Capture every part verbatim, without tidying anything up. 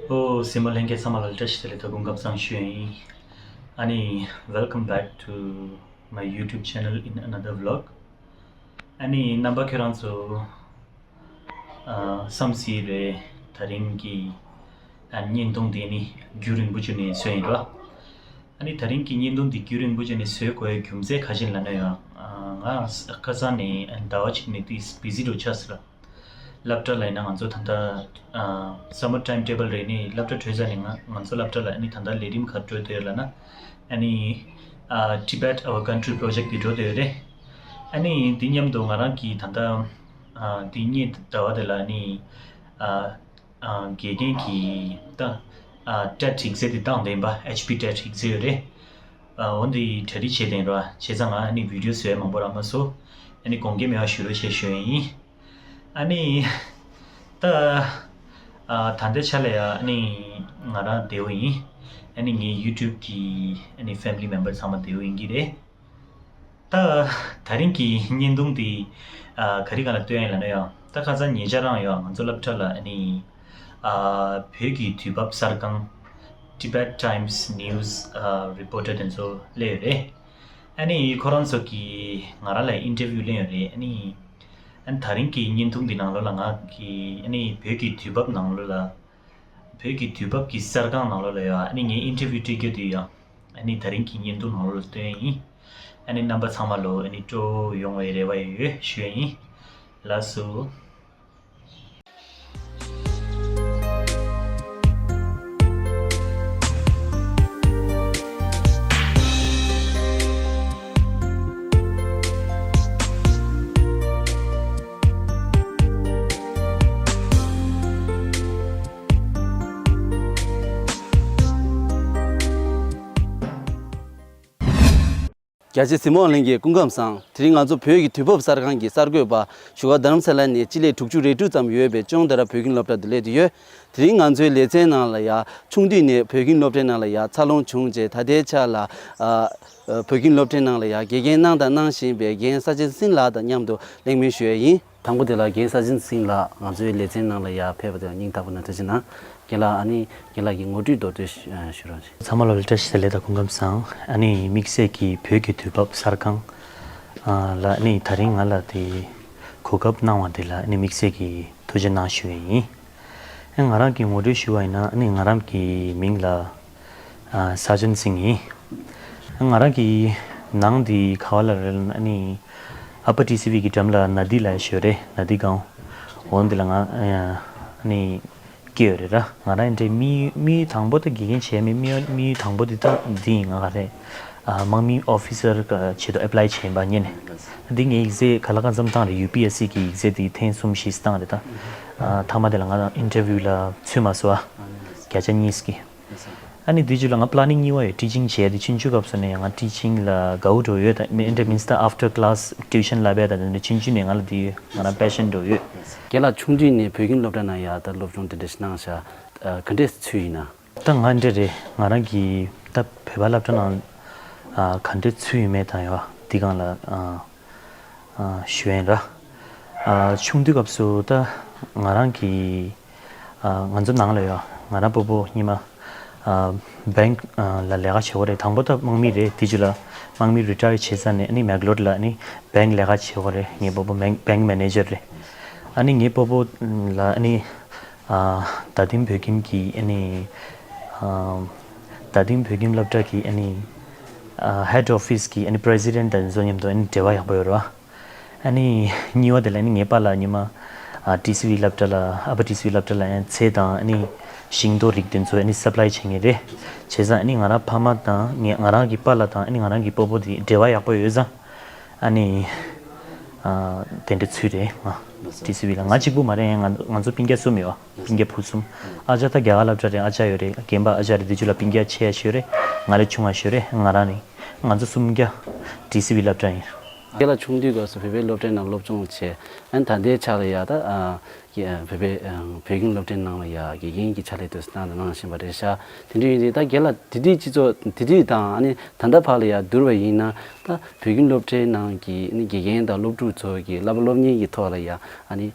ཨོ། གཟིགས་མོ་ལྷན་རྒྱས་ཚང་མ་ལ་བཀྲ་ཤིས་བདེ་ལེགས་དང་སྐུ་ཁམས་བཟང་ཞུ་ཡ་ཡིན། ཨ་ནི། Welcome back to my YouTube channel in another vlog. ཨ་ནི། རྣམ་པ་ཁྱོད་རང་ཚོ། ཨ། བསམ་སྲིད་རེད། ད་རིང་གི། ཨ། བརྙན་ཐུང་འདི་ནི་རྒྱུན་རིང་པོ་ཅིག་ནས་བཟོས་ཡིན་ར། ཨ་ནི། ད་རིང་གི་བརྙན་ཐུང་འདི་རྒྱུན་རིང་པོ་ཅིག་ནས་བཟོས་དགོས་རྒྱུ་མཚན་ག་ཅི་ལབ་ན་ཡང་། ཨ། ང་ཁ་སང་ནས་ཟླ་བ་གཅིག་ནས་དེ་བི་ཟི་འགྲོ་ཆགས་སོང་ར། སློབ་གྲྭ་ལ་ཡིན་ན་ང་ཚོ་ད་ལྟ། ཨ། summer time table རེད། ནི་སློབ་གྲྭ་གྲོལ་ཚར་ནས་ང་ང་ཚོ་སློབ་གྲྭ་ལ་ཨ་ནི་ད་ལྟ་ལས་རིམ་ག་རེ་འགྲོ་བསྡད་ཡོད་ལབ་ན། ཨ་ནི། ཨ། Tibet Our Country Project དེ་འགྲོ་བསྡད་ཡོད་རེད། ཨ་ནི་དེ་མཉམ་དུ་ང་རང་གིས་ད་ལྟ། ཨ། དེ་སྔོན་ཟླ་བ་དེ་ལ་ཨ་ནི། ཨ། ཨ། དགེ་རྒན་གྱི་ད། ཨ། ཊེཊ་ཡིག་ཚད་དེ་བཏང་བསྡད་ཡིན་པ། ཨེཆ་པི་ཊེཊ་ཡིག་ཚད་ཡོད་རེད། ཨ། འོ་འདི་གྲ་སྒྲིག་བྱས་བསྡད་ཡིན་ར། བྱས་ཙང་ང་ཨ་ནི་བི་ཌི་ཡོ་བཟོས་མང་པོ་རག་མ་སོང་། ཨ་ནི་དགོངས་འགལ་མེད་པ་ཞུ་རོགས་བྱས་ཞུ་ཡ་ཡིན། ཨ་ནི། ད། ཨ། ད་ལྟའི་ཆ་ལ་ཡ་ཨ་ནི་ང་རང་བདེ་པོ་ཡིན། ཨ་ནི་ངའི་ཡུ་ཊུབ་གི་ཨ་ནི་ཕེ་མི་ལི་མེམ་བར་ཚང་མ་བདེ་པོ་ཡིན་གྱི་རེད། ད། ད་རིང་གི་བརྙན་ཐུང་འདི། ཨ། ག་རེ་སྒང་ལ་སྟོན་ཡ་ལབ་ན་ཡ། ད་ཁ་སང་ཉེ་ཆར་རང་ཡ་ང་ཚོ་སློབ་གྲྭ་ལ་ཨ་ནི། ཨ། བོད་ཀྱི་དུས་བབ་གསར་ཁང་། Tibet Times News ཨ། Reporter དེ་ཚོ་སླེབས་ཡོད་རེད། ཨ་ནི་ཁོ་རང་ཚོ་གིས་ང་རང་ལ་ཨིན་ཊར་བིའུ་ལེན་ཡོད་རེད། ཨ་ནི། ཨ་ནི་ད་རིང་གི་བརྙན་ཐུང་འདི་ནང་ལོགས་ལ་ང་གིས་ཨ་ནི་བོད་ཀྱི་དུས་བབ་ནང་ལོགས་ལ། བོད་ཀྱི་དུས་བབ་ཀྱི་གསར་ཁང་ནང་ལོགས་ལ་ཡ་ཨ་ནི་ངས་ཨིན་ཊར་བིའུ་སྤྲད་རྒྱུ་དེ་ཡང་ཨ་ནི་ད་རིང་གི་བརྙན་ཐུང་ནང་ལོགས་ལ་སྟོན་ཡིན། ཨ་ནི་རྣམ་པ་ཚང་མ་ལོ་ཨ་ནི་སྤྲོ་ཡོང་བའི་རེ་བ་ཡོད་ཞུ་ཡ་ཡིན། ལགས་སོ། རྒྱ་ཆེ་གཟིགས་མོ་ལྷན་རྒྱས་སྐུ་ཁམས་བཟང་། དེ་རིང་ང་ཚོ་བོད་ཀྱི་དུས་བབ་གསར་ཁང་གི་གསར་འགོད་པ་བཞུགས་སྒར་རྡ་རམ་ས་ལ་ནས་སྤྱི་ལེ་དྲུག་ཅུ་རེ་དྲུག་ཙམ་ཡོད་པའི་ཅོང་ཏ་ར་བོད་ཁྱིམ་སློབ་གྲྭ་དུ་སླེབས་ཏེ་ཡོད། དེ་རིང་ང་ཚོའི་ལེ་ཚན་ནང་ལ་ཡ་ཆུང་དུས་ནས་བོད་ཁྱིམ་སློབ་གྲྭའི་ནང་ལ་ཡ་འཚར་ལོངས་བྱུང་རྗེས་ད་ལྟའི་ཆ་ལ། ཨ། བོད་ཁྱིམ་སློབ་གྲྭའི་ནང་ལ་ཡ་དགེ་རྒན་གནང་དང་གནང་བཞིན་པའི་རྒན་ས་ཆེན་སིང་ལགས་དང་མཉམ་དུ་གླེང་མོལ་ཞུ་ཡས་ཡིན། དང་པོ་དེ་ལ་རྒན་ས་ཆེན་སིང་ལགས་ང་ཚོའི་ལེ་ཚན་ནང་ལ་ཡ་ཕེབས་པ་དེ་ལ་སྙིང་ཐག་པ་ནས་ཐུགས་རྗེ་གནང་། རྒན་ལགས། ཨ་ནི་རྒན་ལགས་ཀྱི་ངོ་སྤྲོད་མདོར་བསྡུས་ཞུ་རོགས་ཞུ། ཚང་མ་ལ་བཀྲ་ཤིས་བདེ་ལེགས་དང་སྐུ་ཁམས་བཟང་། ཨ་ནི་དམིགས་བསལ་གྱིས་བོད་ཀྱི་དུས་བབ་གསར་ཁང་ལ་ཨ་ནི་ད་རིང་ང་ལ་དེ་གོ་སྐབས་གནང་བ་དེ་ལ་ཨ་ནི་དམིགས་བསལ་གྱིས་ཐུགས་རྗེ་གནང་ཞུ་ཡས་ཡིན། ཨ། ང་རང་གི་ངོ་སྤྲོད་ཞུ་བ་ཡིན་ན་ཨ་ནི་ང་རང་གི་མིང་ལ་ཨ། ས་ཆེན་སིང་ཡིན། ཨ། ང་རང་གི་ནང་འདི་ག་བ་ལ་རེད་ལབ་ན་ཨ་ནི་ཨ་པར་ཊི་སི་ཝི་གི་འགྲམ་ལ་ནཱ་དི་ལབ་ཡ་ཞིག་ཡོད་རེད། ནཱ་དི་སྒང་འོ་འདི་ལ་ང་ཨ་ནི་སྐྱེས་ཡོད་རེད་ར། ང་རང་འདྲའི་དམིགས་དམིགས་ཡུལ་དང་པོ་ད་དགེ་རྒན་བྱས་མེད། དམིགས་དམིགས་ཡུལ་དང་པོ་འདི་ད་འདི་ཡིན། ང་ག་རེད། ཨ། དམག་མི་ཨོ་ཕི་སར་ཆེད་དུ་ཨེ་པ་ལའི་བྱས་ཡིན་པ་སྔོན་ནས། འདི་ངའི་ཡིག་ཚད་ག་ལ་གང་འཚམ་བཏང་རེད། ཡུ་པི་ཨེས་སི་གི་ཡིག་ཚད་འདི་ཐེངས་གསུམ་བཞི་བཏང་རེད་ད། ཨ། མཐའ་མ་དེ་ལ་ང་ཨིན་ཊར་བིའུ་ལ་ཚུད་མ་སོང་ཨ། བརྒྱ་ཆ་གཉིས་ཀྱི། ཨ་ནི་དེ་རྗེས་ལ་ང་པི་ལེ་ནིང་གཉིས་པ་ཡོད། ཊི་ཆིང་བྱས་ཏེ་ཆུང་ཆུང་སྐབས་སུ་ནས་ང་ཊི་ཆིང་ལ་དགའ་པོ་འདྲ་པོ་ཡོད་ད། མི་འདྲ་མིན་ད་ཨབ་ཊར་ཀི་ལ་སི་ཊིའུ་ཤན་བསླབ་ཡ་ད་དེ་འདྲ་ཆུང་ཆུང་ནས་ང་ལ་དེ་ང་རང་པེ་ཤན་འདྲ་པོ་ཡོད། རྒན་ལགས་ཆུང་དུས་ནས་བོད་ཁྱིམ་སློབ་གྲྭ་ནང་ཡ་ད་སློབ་སྦྱོང་དེ་འདྲ་ཞིག་གནང་བཞག་ག་འདྲས་ཚུལ་ཡིན་ན། ད་ང་འདྲ་རེད། ང་རང་གི་ད་བོད་པ་སློབ་གྲྭ་ནང་ཨ་ག་འདྲ་ཚུལ་ཡོད་མེད་དང་ཡོད་འདི་སྒང་ལ་ཨ་ཨ་ཞུ་ཡིན་ར། ཨ་ཆུང་དུས་སྐབས་སུ་ད་ང་རང་གི་ཨ་ང་ཚོ་ནང་ལ་ཡོད་ང་རང་སྤོ་བོ་སྔོན་མ་ཨ་བེང་ཨ་ལ་ལས་ཀ་བྱེད་ཀྱི་རེད། དང་པོ་ད་དམག་མི་རེད། དེ་རྗེས་ལ་དམག་མི་རི་ཊ་ཡར་བྱས་ཚར་ནས་ཨ་ནི་མེག་ལོར་ལ་ཨ་ནི་བེང་ལས་ཀ་བྱེད་ཀྱི་རེད། ངའི་སྤོ་བོ་བེང་བེང་མེ་ནེ་ཇར་རེད། ཨ་ནི་ངའི་སྤོ་བོ་ལ་ཨ་ནི་ཨ་རྡ་སྟེང་བོད་ཁྱིམ་གྱི་ཨ་ནི་ཨ་རྡ་སྟེང་བོད་ཁྱིམ་སློབ་གྲྭ་གི་ཨ་ནི་ཨ་ཧེཌ་ཨོ་ཕི་སི་གི་ཨ་ནི་པི་རེ་སི་ཌེན་ཊི་དང་དེ་ཚོ་མཉམ་དུ་ཨ་ནི་འབྲེལ་བ་ཡག་པོ་ཡོད་རེད་བ། ཨ་ནི་གཉིས་པ་དེ་ལ་ཨ་ནི་ངའི་པཱ་ལགས་སྔོན་མ་ཨ་ཊི་སི་ཝི་སློབ་གྲྭ་ལ་ཨ་པར་ཊི་སི་ཝི་སློབ་གྲྭ་ལ་ཨ་ནི་ཚལ་དང་ཨ་ནི་ཤིང་ཏོག་རིགས་དེ་ཚོ་ཨ་ནི་སབ་ལའི་བྱེད་མཁན་རེད། བྱས་ཙང་ཨ་ནི་ང་རང་ཕ་མ་དང་ངས་ང་རང་གི་པཱ་ལགས་དང་ཨ་ནི་ང་རང་གི་སྤོ་བོ་དེ་འབྲེལ་བ་ཡག་པོ་ཡོད་ཙང་། ཨ་ནི། ཨ་དེ་འདྲ་ཚུལ་རེད་ང་། ཊི་སི་ཝི་ལ་ང་གཅིག་པུ་མ་རེད། ང་ང་ཚོ་སྤུན་ཀྱག་གསུམ་ཡོད། སྤུན་ཀྱག་བུ་གསུམ། ཨ་ཅག་ད་རྒྱ་གར་སློབ་གྲྭ་རེད། ཨ་ཅག་ཡོད་རེད། རྒན་པ་ཨ་ཅག་རེད། དེ་ཚོ་ལ་སྤུན་ཀྱག་ཆེ་ཤོས་རེད། ང་ལས་ཆུང་བ་ཤོས་རེད། ང་རང་རེད། ང་ཚོ་གསུམ་ཀ་ཊི་སི་ཝི་སློབ་གྲྭ་ཡིན། རྒན་ལགས་ཆུང་དུས་སྐབས་སུ་བོད་པའི་སློབ་གྲྭའི་ནང་སློབ་སྦྱོང་བྱས། ཨ་ནི་ད་ལྟའི་ཆ་ལ་ཡ་ད་ཨ། ཀྱི་བོད་པའི་བོད་ཁྱིམ་སློབ་གྲྭའི་ནང་ལ་ཡ་དགེ་རྒན་གྱི་ཕྱག་ལས་དུ་གནང་དང་གནང་བཞིན་པ་རེད་ཤག་དེ་འདྲ་ཡིན་དུས་ད་རྒན་ལགས་དེ་དུས་སྤྱི་ཚོགས་དེ་དུས་དང་ཨ་ནི་ད་ལྟ་བར་ལ་ཡ་བསྡུར་བ་ཡིན་ན་ད་བོད་ཁྱིམ་སློབ་གྲྭའི་ནང་གི་ཨ་ནི་དགེ་རྒན་དང་སློབ་ཕྲུག་ཚོ་གི་བསླབ་པ་སློབ་གཉེར་གྱི་ཐོག་ལ་ཡ་ཨ་ནི་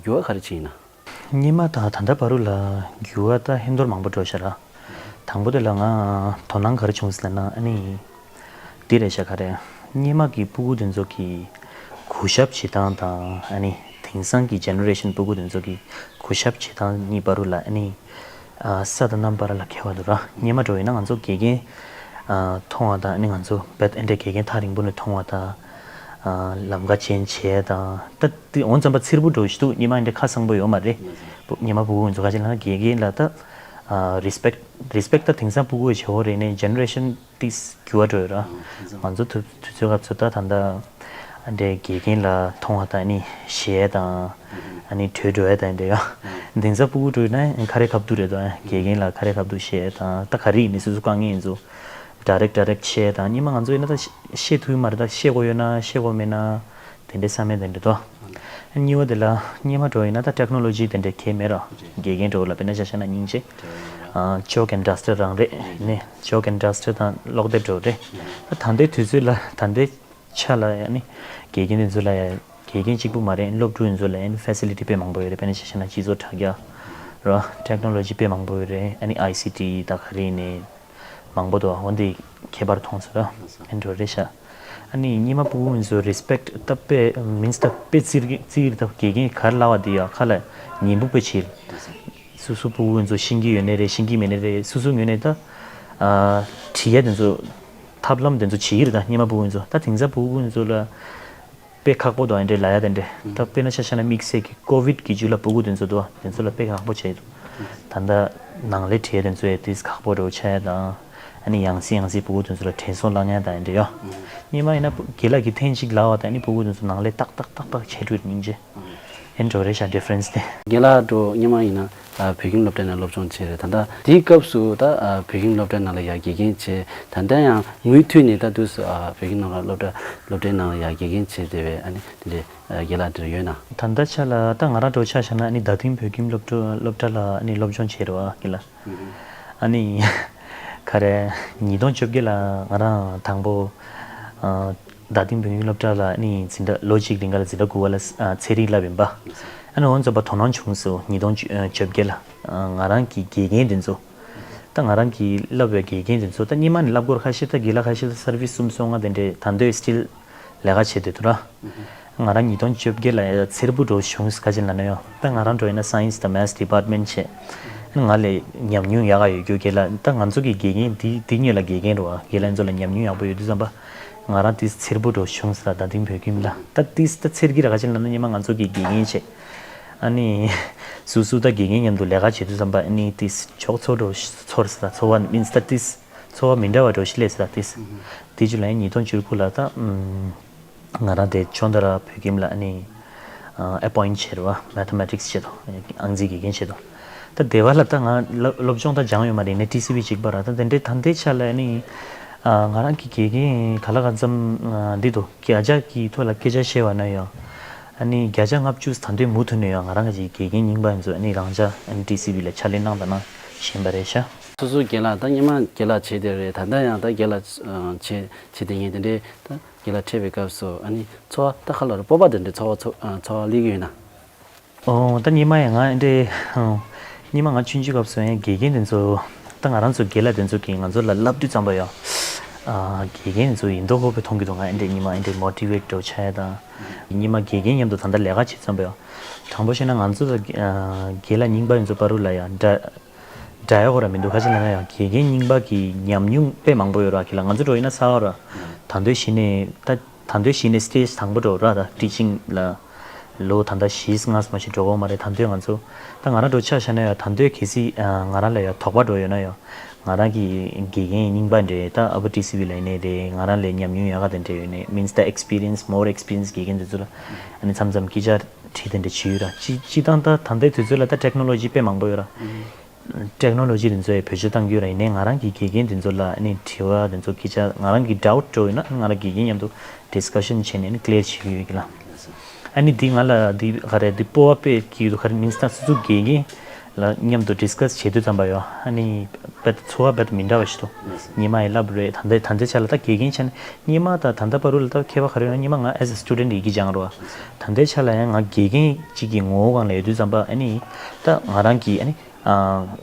འགྱུར་བ་ག་རེ་ཕྱིན་ཡིན་ན། སྔོན་མ་དང་ད་ལྟ་བར་དུ་ལ་འགྱུར་བ་ད་ཧན་ཐོར་མང་པོ་འགྲོ་ཤག་ར། དང་པོ་དེ་ལ་ང་དོ་སྣང་ག་རེ་བྱུང་ཟེར་ན་ཨ་ནི། འདི་རེད་ཤག་ག་རེ། སྔོན་མ་གི་སྤུ་གུ་དེ་ཚོ་གི་གུས་ཞབས་བྱེད་སྟངས་དང་ཨ་ནི་དེང་སང་གི་ཇེ་ནེ་རེ་ཤན་སྤུ་གུ་དེ་ཚོ་གི་གུས་ཞབས་བྱེད་སྟངས་གཉིས་བར་དུ་ལ་ཨ་ནི། ཨ་ས་དང་གནམ་བར་ལ་ཁྱད་པར་འདུག་ར། སྔོན་མ་འགྲོ་ཡིན་ན་ང་ཚོ་དགེ་རྒན་ཨ་མཐོང་བ་དང་ཨ་ནི་ང་ཚོ་བེད་ཨེ་འདྲ་དགེ་རྒན་ཐག་རིང་པོ་ནས་མཐོང་བ་དང་། ཨ་ལམ་ཁ་ཅན་བྱས་དང་ད་དེ་འོང་ཙམ་པ་ཚེར་པོ་འགྲོ་ཞིག་འདུག་སྔོན་མ་ཨེ་འདྲ་ཁ་གསང་པོ་ཡོད་མ་རེད། སྔོན་མ་སྤུ་གུ་ཚོ་ཁ་ཅིག་ལ་དགེ་རྒན་ལ་ད་ཨ་རེ་སི་པེག་རེ་སི་པེག་ད་དེང་སང་སྤུ་གུ་བྱེད་འོ་རེད་ནས་ཇེ་ནེ་རེ་ཤན་ཏིས་འགྱུར་བ་འགྲོ་ཡོད་ར། ང་ཚོ་དུས་དུས་ཚོད་སྐབས་སུ་ད་ད་ལྟ་འདྲའི་དགེ་རྒན་ལ་མཐོང་བ་དང་ནི་ཞེད་དང་ཨ་ནི་བྲོས་འགྲོ་ཡ་དང་འདྲ་ཡ། དེང་སང་སྤུ་གུ་འགྲོ་ཡོད་ན་ཁ་རས་ཁ་བསྡུ་རེད་དོ། དགེ་རྒན་ལ་ཁ་རས་ཁ་བསྡུ་ཞེད་དང་ད་ག་རེ་ཡིན་ནི་སོ་སོ་དཀའ་ངལ་ཡིན་ཚོ་ཌའི་རེག་ཌའི་རེག་བཤད་དང་སྔོན་མ་ང་ཚོ་ཡིན་ན་ད་བཤད་ཐུབ་ཀྱི་མ་རེད། ད་བཤད་དགོས་ཡོད་ན་བཤད་དགོས་མེད་ན། དེ་འདྲའི་བསམ་ཡས་དེ་འདྲ་འདུག་གཉིས་པ་དེ་ལ་སྔོན་མ་འགྲོ་ཡིན་ན་ད་ཊེག་ནོ་ལོ་ཇི་དེ་འདྲའི་གལ་མེད་ར། དགེ་རྒན་འགྲོ་ལ་དཔེར་ན་ཆ་བཞག་ན་སྙིང་རྗེ། ཅོག་ཨེན་ཌ་སི་ཊར་རང་རེད་ནས་ཅོག་ཨེན་ཌ་སི་ཊར་དང་གློག་དེབ་འགྲོ་རེད། ད་ད་ལྟའི་དུས་ཚོད་ལ་ད་ལྟའི་ཆ་ལ་ཡ་ནི་དགེ་རྒན་དེ་ཚོ་ལ་ཡ་དགེ་རྒན་གཅིག་པུ་མ་རེད། སློབ་ཕྲུག་ཡིན་ཚོ་ལ་ཡ་ནི་ཕེ་སི་ལི་ཊི་དཔེ་མང་པོ་ཡོད་རེད། དཔེར་ན་ཆ་བཞག་ན་སྤྱི་ཚོགས་དྲ་རྒྱ་ར་ཊེག་ནོ་ལོ་ཇི་དཔེ་མང་པོ་ཡོད་རེད། ཨ་ནི་ཨའི་སི་ཊི་ད་ག་རེ་ནས། མང་པོ་འདུག་འོན་ཏེ་ཁྱད་པར་མཐོང་ཚོད་ཨེ་འགྲོ་རེད་ཤག་ཨ་ནི་སྔོན་མ་སྤུ་གུ་ཚོ་རེ་སི་པེག་ད་དཔེ་མིན་སི་ད་དཔེ་བརྩི་བརྩི་ད་དགེ་རྒན་ག་རེ་ལབ་པ་དེ་ཡ་ཁ་ལ་ཉན་པོ་དཔེ་བྱེད། སོ་སོ་སྤུ་གུ་ཚོ་ཤེས་ཀྱི་ཡོད་ནའི་རེད། ཤེས་ཀྱི་མེད་ནའི་རེད། སོ་སོ་ངོས་ནས་ད་ཨ་དྲི་ཡ་དེ་ཚོ་ཐབས་ལམ་དེ་ཚོ་བྱེད་ཀྱི་རེད། ད་སྔོན་མ་སྤུ་གུ་ཚོ་ད་དེང་སང་སྤུ་གུ་ཚོ་ལ། དཔེ་ཁག་པོ་འདུག་ཨ་འདྲེ་ལ་ཡ་དེ་འདྲེ། ད་དཔེར་ན་ཆ་བཞག་ན་དམིགས་བསལ་གྱི་ཀོ་བིད་ཀྱི་རྒྱུད་ལ་སྤུ་གུ་དེ་ཚོ་འདུག་དེ་ཚོ་ལ་དཔེ་ཁག་པོ་བྱས་འདུག་ད་ལྟ་ནང་ལས་བྲིས་དེ་ཚོ་ཡ་དེས་ཁག་པོ་འགྲོ་ཆ་ཡ་དང་། ཨ་ནི་ཡང་སེ་ཡང་སེ་སྤུ་གུ་དེ་ཚོ་ལ་དྲན་གསོ་བསླང་ཡ་དང་ཨ་འདྲེ་ཡོ། སྔོན་མ་ཡིན་ན་སྤུ་དགེ་ལགས་ཀྱིས་ཐེངས་གཅིག་ལབ་པ་དང་ཨ་ནི་སྤུ་གུ་དེ་ཚོ་ནང་ལས་ཏག་ཏག་ཏག་ཏག་བྱས་འགྲོ་སྙིང་རྗེ། ཨེ་འགྲོ་རེད་ཤག་ཌི་ཕ་རེན་སི་དེ། རྒན་ལགས་འགྲོ་སྔོན་མ་ཡིན་ན་ཨ་བོད་ཁྱིམ་སློབ་གྲྭའི་ནང་སློབ་སྦྱོང་བྱས་རེད། ད་ལྟ་དེའི་སྐབས་སུ་ད་ཨ་བོད་ཁྱིམ་སློབ་གྲྭའི་ནང་ལ་ཡ་དགེ་རྒན་བྱས། ད་ལྟ་ཡང་མུ་མཐུད་ནས་ད་དུས་སུ་ཨ་བོད་ཁྱིམ་ནང་ལ་སློབ་གྲྭ་སློབ་གྲྭའི་ནང་ལ་ཡ་དགེ་རྒན་བྱས་བསྡད་པའི་ཨ་ནི་དེ་འདྲའི་ཨ་རྒན་ལགས་འདིར་ཡོད་ན། ད་ལྟ་ཆ་ལ་ད་ང་རང་འགྲོ་ཆ་བཞག་ན་ཨ་ནི་རྡ་སྟེང་བོད་ཁྱིམ་སློབ་གྲྭ་སློབ་གྲྭ་ལ་ཨ་ནི་སློབ་སྦྱོང་བྱས་རེད་བ་རྒན་ལགས། ཨ་ནི་ག་རེ། ཉིས་སྟོང་བཅོ་བརྒྱད་ལ་ང་རང་དང་པོ་ཨ་རྡ་སྟེང་བོད་ཁྱིམ་སློབ་གྲྭ་ལ་ཨ་ནི་འཛིན་གྲྭ་ལོ་གཅིག་རིང་ག་ལ་འཛིན་གྲྭ་དགུ་པ་ལ་ཨ་ཚན་རིག་བསླབས་ཡིན་པ། ཨ་ནི་འོ་ཙམ་པ་དོ་སྣང་བྱུང་སོང་ཉིས་སྟོང་བཅོ་བརྒྱད་ལ། ང་རང་གི་དགེ་རྒན་དེ་ཚོ། ད་ང་རང་གིས་བསླབས་པའི་དགེ་རྒན་དེ་ཚོ་ད་སྔོན་མ་ནས་བསླབ་སྐོར་ཁ་ཤས་ད་དགེ་ལགས་ཁ་ཤས་ད་སར་བིས་གསུམ་སོ་ལྔ་དེ་འདྲས་ད་འདོད་སི་ཊིལ་ལས་ཀ་བྱེད་སྡོད་དུ་ར། ང་རང་ཉིས་སྟོང་བཅོ་བརྒྱད་ལ་ཡ་ཚེར་པོ་འགྲོ་བྱུང་ཁ་ཅིག་ལ་ན་ཡོ། ད་ང་རང་འགྲོ་ཡིན་ན་སའེན་སི་དང་མེ་ཐི་ཌི་པཱར་ཊི་མེན་ཊི་བྱས། ང་ལས་ཉམས་མྱོང་ཡག་ག་ཡོད་རྒྱུ་དགེ་ལགས་ད་ང་ཚོ་གི་དགེ་རྒན་འདི་འདི་གཉིས་ལ་དགེ་རྒན་རེད་བ་དགེ་ལགས་ཚོ་ལ་ཉམས་མྱོང་ཡག་པོ་ཡོད་དུས་ཙམ་པ། ང་རང་ཏིས་ཚེར་པོ་འགྲོ་བྱུང་ཟེར་ད་དིང་བོད་ཁྱིམ་ལ་ད་ཏིས་ད་ཚེར་གྱི་ར་ག་ཅིག་ལ་ན་སྔོན་མ་ང་ཚོ་གི་དགེ་རྒན་བྱས། ཨ་ནི། སུ་སུ་ད་དགེ་རྒན་མཉམ་དུ་ལས་ཀ་བྱེད་དུས་ཙམ་པ་ཨ་ནི་ཏིས་ཆོག་ཚོར་འགྲོ་ཚོར་ཟེར་ད་ཚོར་བ་མིན་ད་ཏིས་ཚོར་བ་མི་འདྲ་བ་འགྲོ་ཞིག་ལས་ཟེར་ད་ཏིས། དེ་རྗེས་ལ་ཨ་ནི་ཉིས་སྟོང་བཅུ་དགུ་ལ་ད། ང་རང་དེ་ཆོས་མཐར་བོད་ཁྱིམ་ལ་ཨ་ནི། ཨེ་པོ་ཡིན་ཊི་བྱས་རེད་བ་མེ་ཐི་མེ་ཊིག་སི་བྱས་དོ། ཨང་རྩིས་དགེ་རྒན་བྱས་དོ། ད་དེ་བ་ལ་ད་ང་སློབ་སློབ་སྦྱོང་ད་སྦྱངས་ཡོད་མ་རེད་ནས་ཊི་སི་བི་གཅིག་པ་ར་ད་དེ་འདྲའི་ད་ལྟའི་ཆ་ལ་ཨ་ནི། ང་རང་གི་དགེ་རྒན་ག་ལ་ག་ཙམ་འདི་དོ་བརྒྱ་ཆ་གི་ཐོག་ལ་སྐད་ཆ་བཤད་པ་ན་ཡང་། ཨ་ནི་བརྒྱ་ཆ་ལྔ་བཅུ་ད་དུང་མུ་མཐུད་ནས་ཡང་ང་རང་གི་དགེ་རྒན་རྙིང་པ་ཡིན་ཚོ་ཨ་ནི་རང་ཅག་ཨ་ནི་ཊི་སི་བི་ལ་ཕྱག་ལས་གནང་དང་གནང་བཞིན་པ་རེད་ཤག་སོ་སོ་རྒན་ལགས་ད་སྔོན་མ་རྒན་ལགས་བྱས་དེ་རེད། ད་ལྟ་ཡང་ད་རྒན་ལགས་བྱས་བྱས་དེ་ངས་དེ་འདྲའི་ད། རྒན་ལགས་འཕྲད་པའི་སྐབས་སུ་ཨ་ནི་ཚོར་བ་ད་ག་ལ་རེད་སྤོབས་པ་དེ་འདྲའི་ཚོར་བ་ཚོར་ཚོར་བ་སླེབས་ཀྱི་ཡོད་ན། ཨོ་ད་སྔོན་མ་ཡང་ང་འདྲའི་སྔོན་མ་ང་ཆུང་ཆུང་སྐབས་སུ་ཡང་དགེ་རྒན་དེ་ཚོ་ད་ང་རང་ཚོ་དགེ་ལགས་དེ་ཚོ་གིས་ང་ཚོ་ལ་བསླབ་དུས་ཙམ་པ་ཡང་དགེ་རྒན་དེ་ཚོ་ཡིན་མདོག་ཁ་པོ་མཐོང་གི་འདུག་ང་འདྲའི་སྔོན་མ་འདྲའི་མོ་ཊི་ཝེཊ་འདྲ་བོ་ཆགས་ཡ་དང་སྔོན་མ་དགེ་རྒན་མཉམ་དུ་ད་ལྟ་ལས་ཀ་བྱེད་ཙམ་པ་ཡང་དྲང་པོ་བཤད་ན་ང་ཚོ་ད་དགེ་ལགས་རྙིང་པ་ཡིན་ཚོ་བར་དུ་ལ་ཡང་འདྲ། འདྲ་ཡོད་ར་མི་འདུག་ཁ་ཅིག་ལ་ན་ཡང་དགེ་རྒན་རྙིང་པ་གི་ཉམས་མྱོང་དཔེ་མང་པོ་ཡོད་ར་གི་ལ་ང་ཚོ་འགྲོ་ཡིན་ན་གསར་པ་ར། ད་འདོད་གཞི་ནས་ད་ད་འདོད་གཞི་ནས་སི་ཊེ་ཇི་དང་པོ་འགྲོ་ར་ད་ཊི་ཅིང་ལ་ལོ་ད་ལྟ་བཞི་ལྔ་ཙམ་ཞིག་འགྲོ་གོ་མ་རེད། ད་འདོད་ང་ཚོ་ད་ང་རང་འགྲོ་ཆ་བཞག་ན་ཡང་ད་འདོད་གལ་སྲིད་ང་རང་ལ་ཡང་དོགས་པ་འགྲོ་ཡོད་ན་ཡང་ང་རང་གི་དགེ་རྒན་རྙིང་པ་འདྲ་ད་ཨ་བུ་ཊི་སི་བི་ལ་ཡིན་ནའི་རེད། ང་རང་ལས་ཉམས་མྱོང་ཡག་ག་དེ་འདྲ་ཡོད་ནའི་མིན་ད་ཨེག་སི་པི་རི་ཡན་སི་མོར་ཨེག་སི་པི་རི་ཡན་སི་དགེ་རྒན་དེ་ཚོ་ལ་ཨ་ནི་མཚམས་མཚམས་སྐད་ཆ་དྲིས་དེ་འདྲ་བྱས་ཡོད་ར། སྤྱི་སྤྱི་བཏང་ད་ད་ལྟའི་དུས་ཚོད་ལ་ད་ཊེག་ནོ་ལོ་ཇི་དཔེ་མང་པོ་ཡོད་ར། ཊེག་ནོ་ལོ་ཇི་དེ་ཚོ་ཡང་བེད་སྤྱོད་གཏང་རྒྱུ་ར་ཡིན་ནའི་ང་རང་གི་དགེ་རྒན་དེ་ཚོ་ལ་ཨ་ནི་དྲི་བ་དེ་ཚོ་སྐད་ཆ་ང་རང་གི་ཌའུཊ་འདྲ་བོ་ཡོད་ན་ང་རང་དགེ་རྒན་མཉམ་དུ་ཌིས་ཀ་ཤན་བྱས་ནས་ཨ་ནི་ཀི་ལི་ཡར་བྱེད་ཀྱི་ཡོད་ཀྱི་ལ། ཨ་ནི་འདི་ང་ལ་འདི་ག་རེ་འདི་སྤོབས་པ་དཔེ་སྐྱེ་ཡོད་ག་རེ་མིན་ད་སོ་སོ་དགེ་རྒན་ལ་མཉམ་དུ་ཌིས་ཀ་སི་བྱེད་དུས་ཙམ་པ་ཡོད་ཨ་ནི་ རྦད་ཚོར་བ་རྦད་མི་འདྲ་བ་ཞིག་འདུག་སྙེ་མ་ཡི་བསླབ་རེད། ད་ལྟའི་ད་ལྟའི་ཆ་ལ་ད་དགེ་རྒན་བྱས་ནས་སྙེ་མ་ད་ད་ལྟ་བར་དུ་ལ་ད་ཁྱད་པར་ག་རེ་ཡོད་ན། སྙེ་མ་ང་as a student ཡི་གེ་སྦྱངས་རོགས། ད་ལྟའི་ཆ་ལ་ཡང་ང་དགེ་རྒན་གཅིག་གི་ངོ་བོ་སྒང་ལ་ཡོད་དུས་ཙམ་པ་ཨ་ནི་ད་ང་རང་གི་ཨ་ནི་ཨ་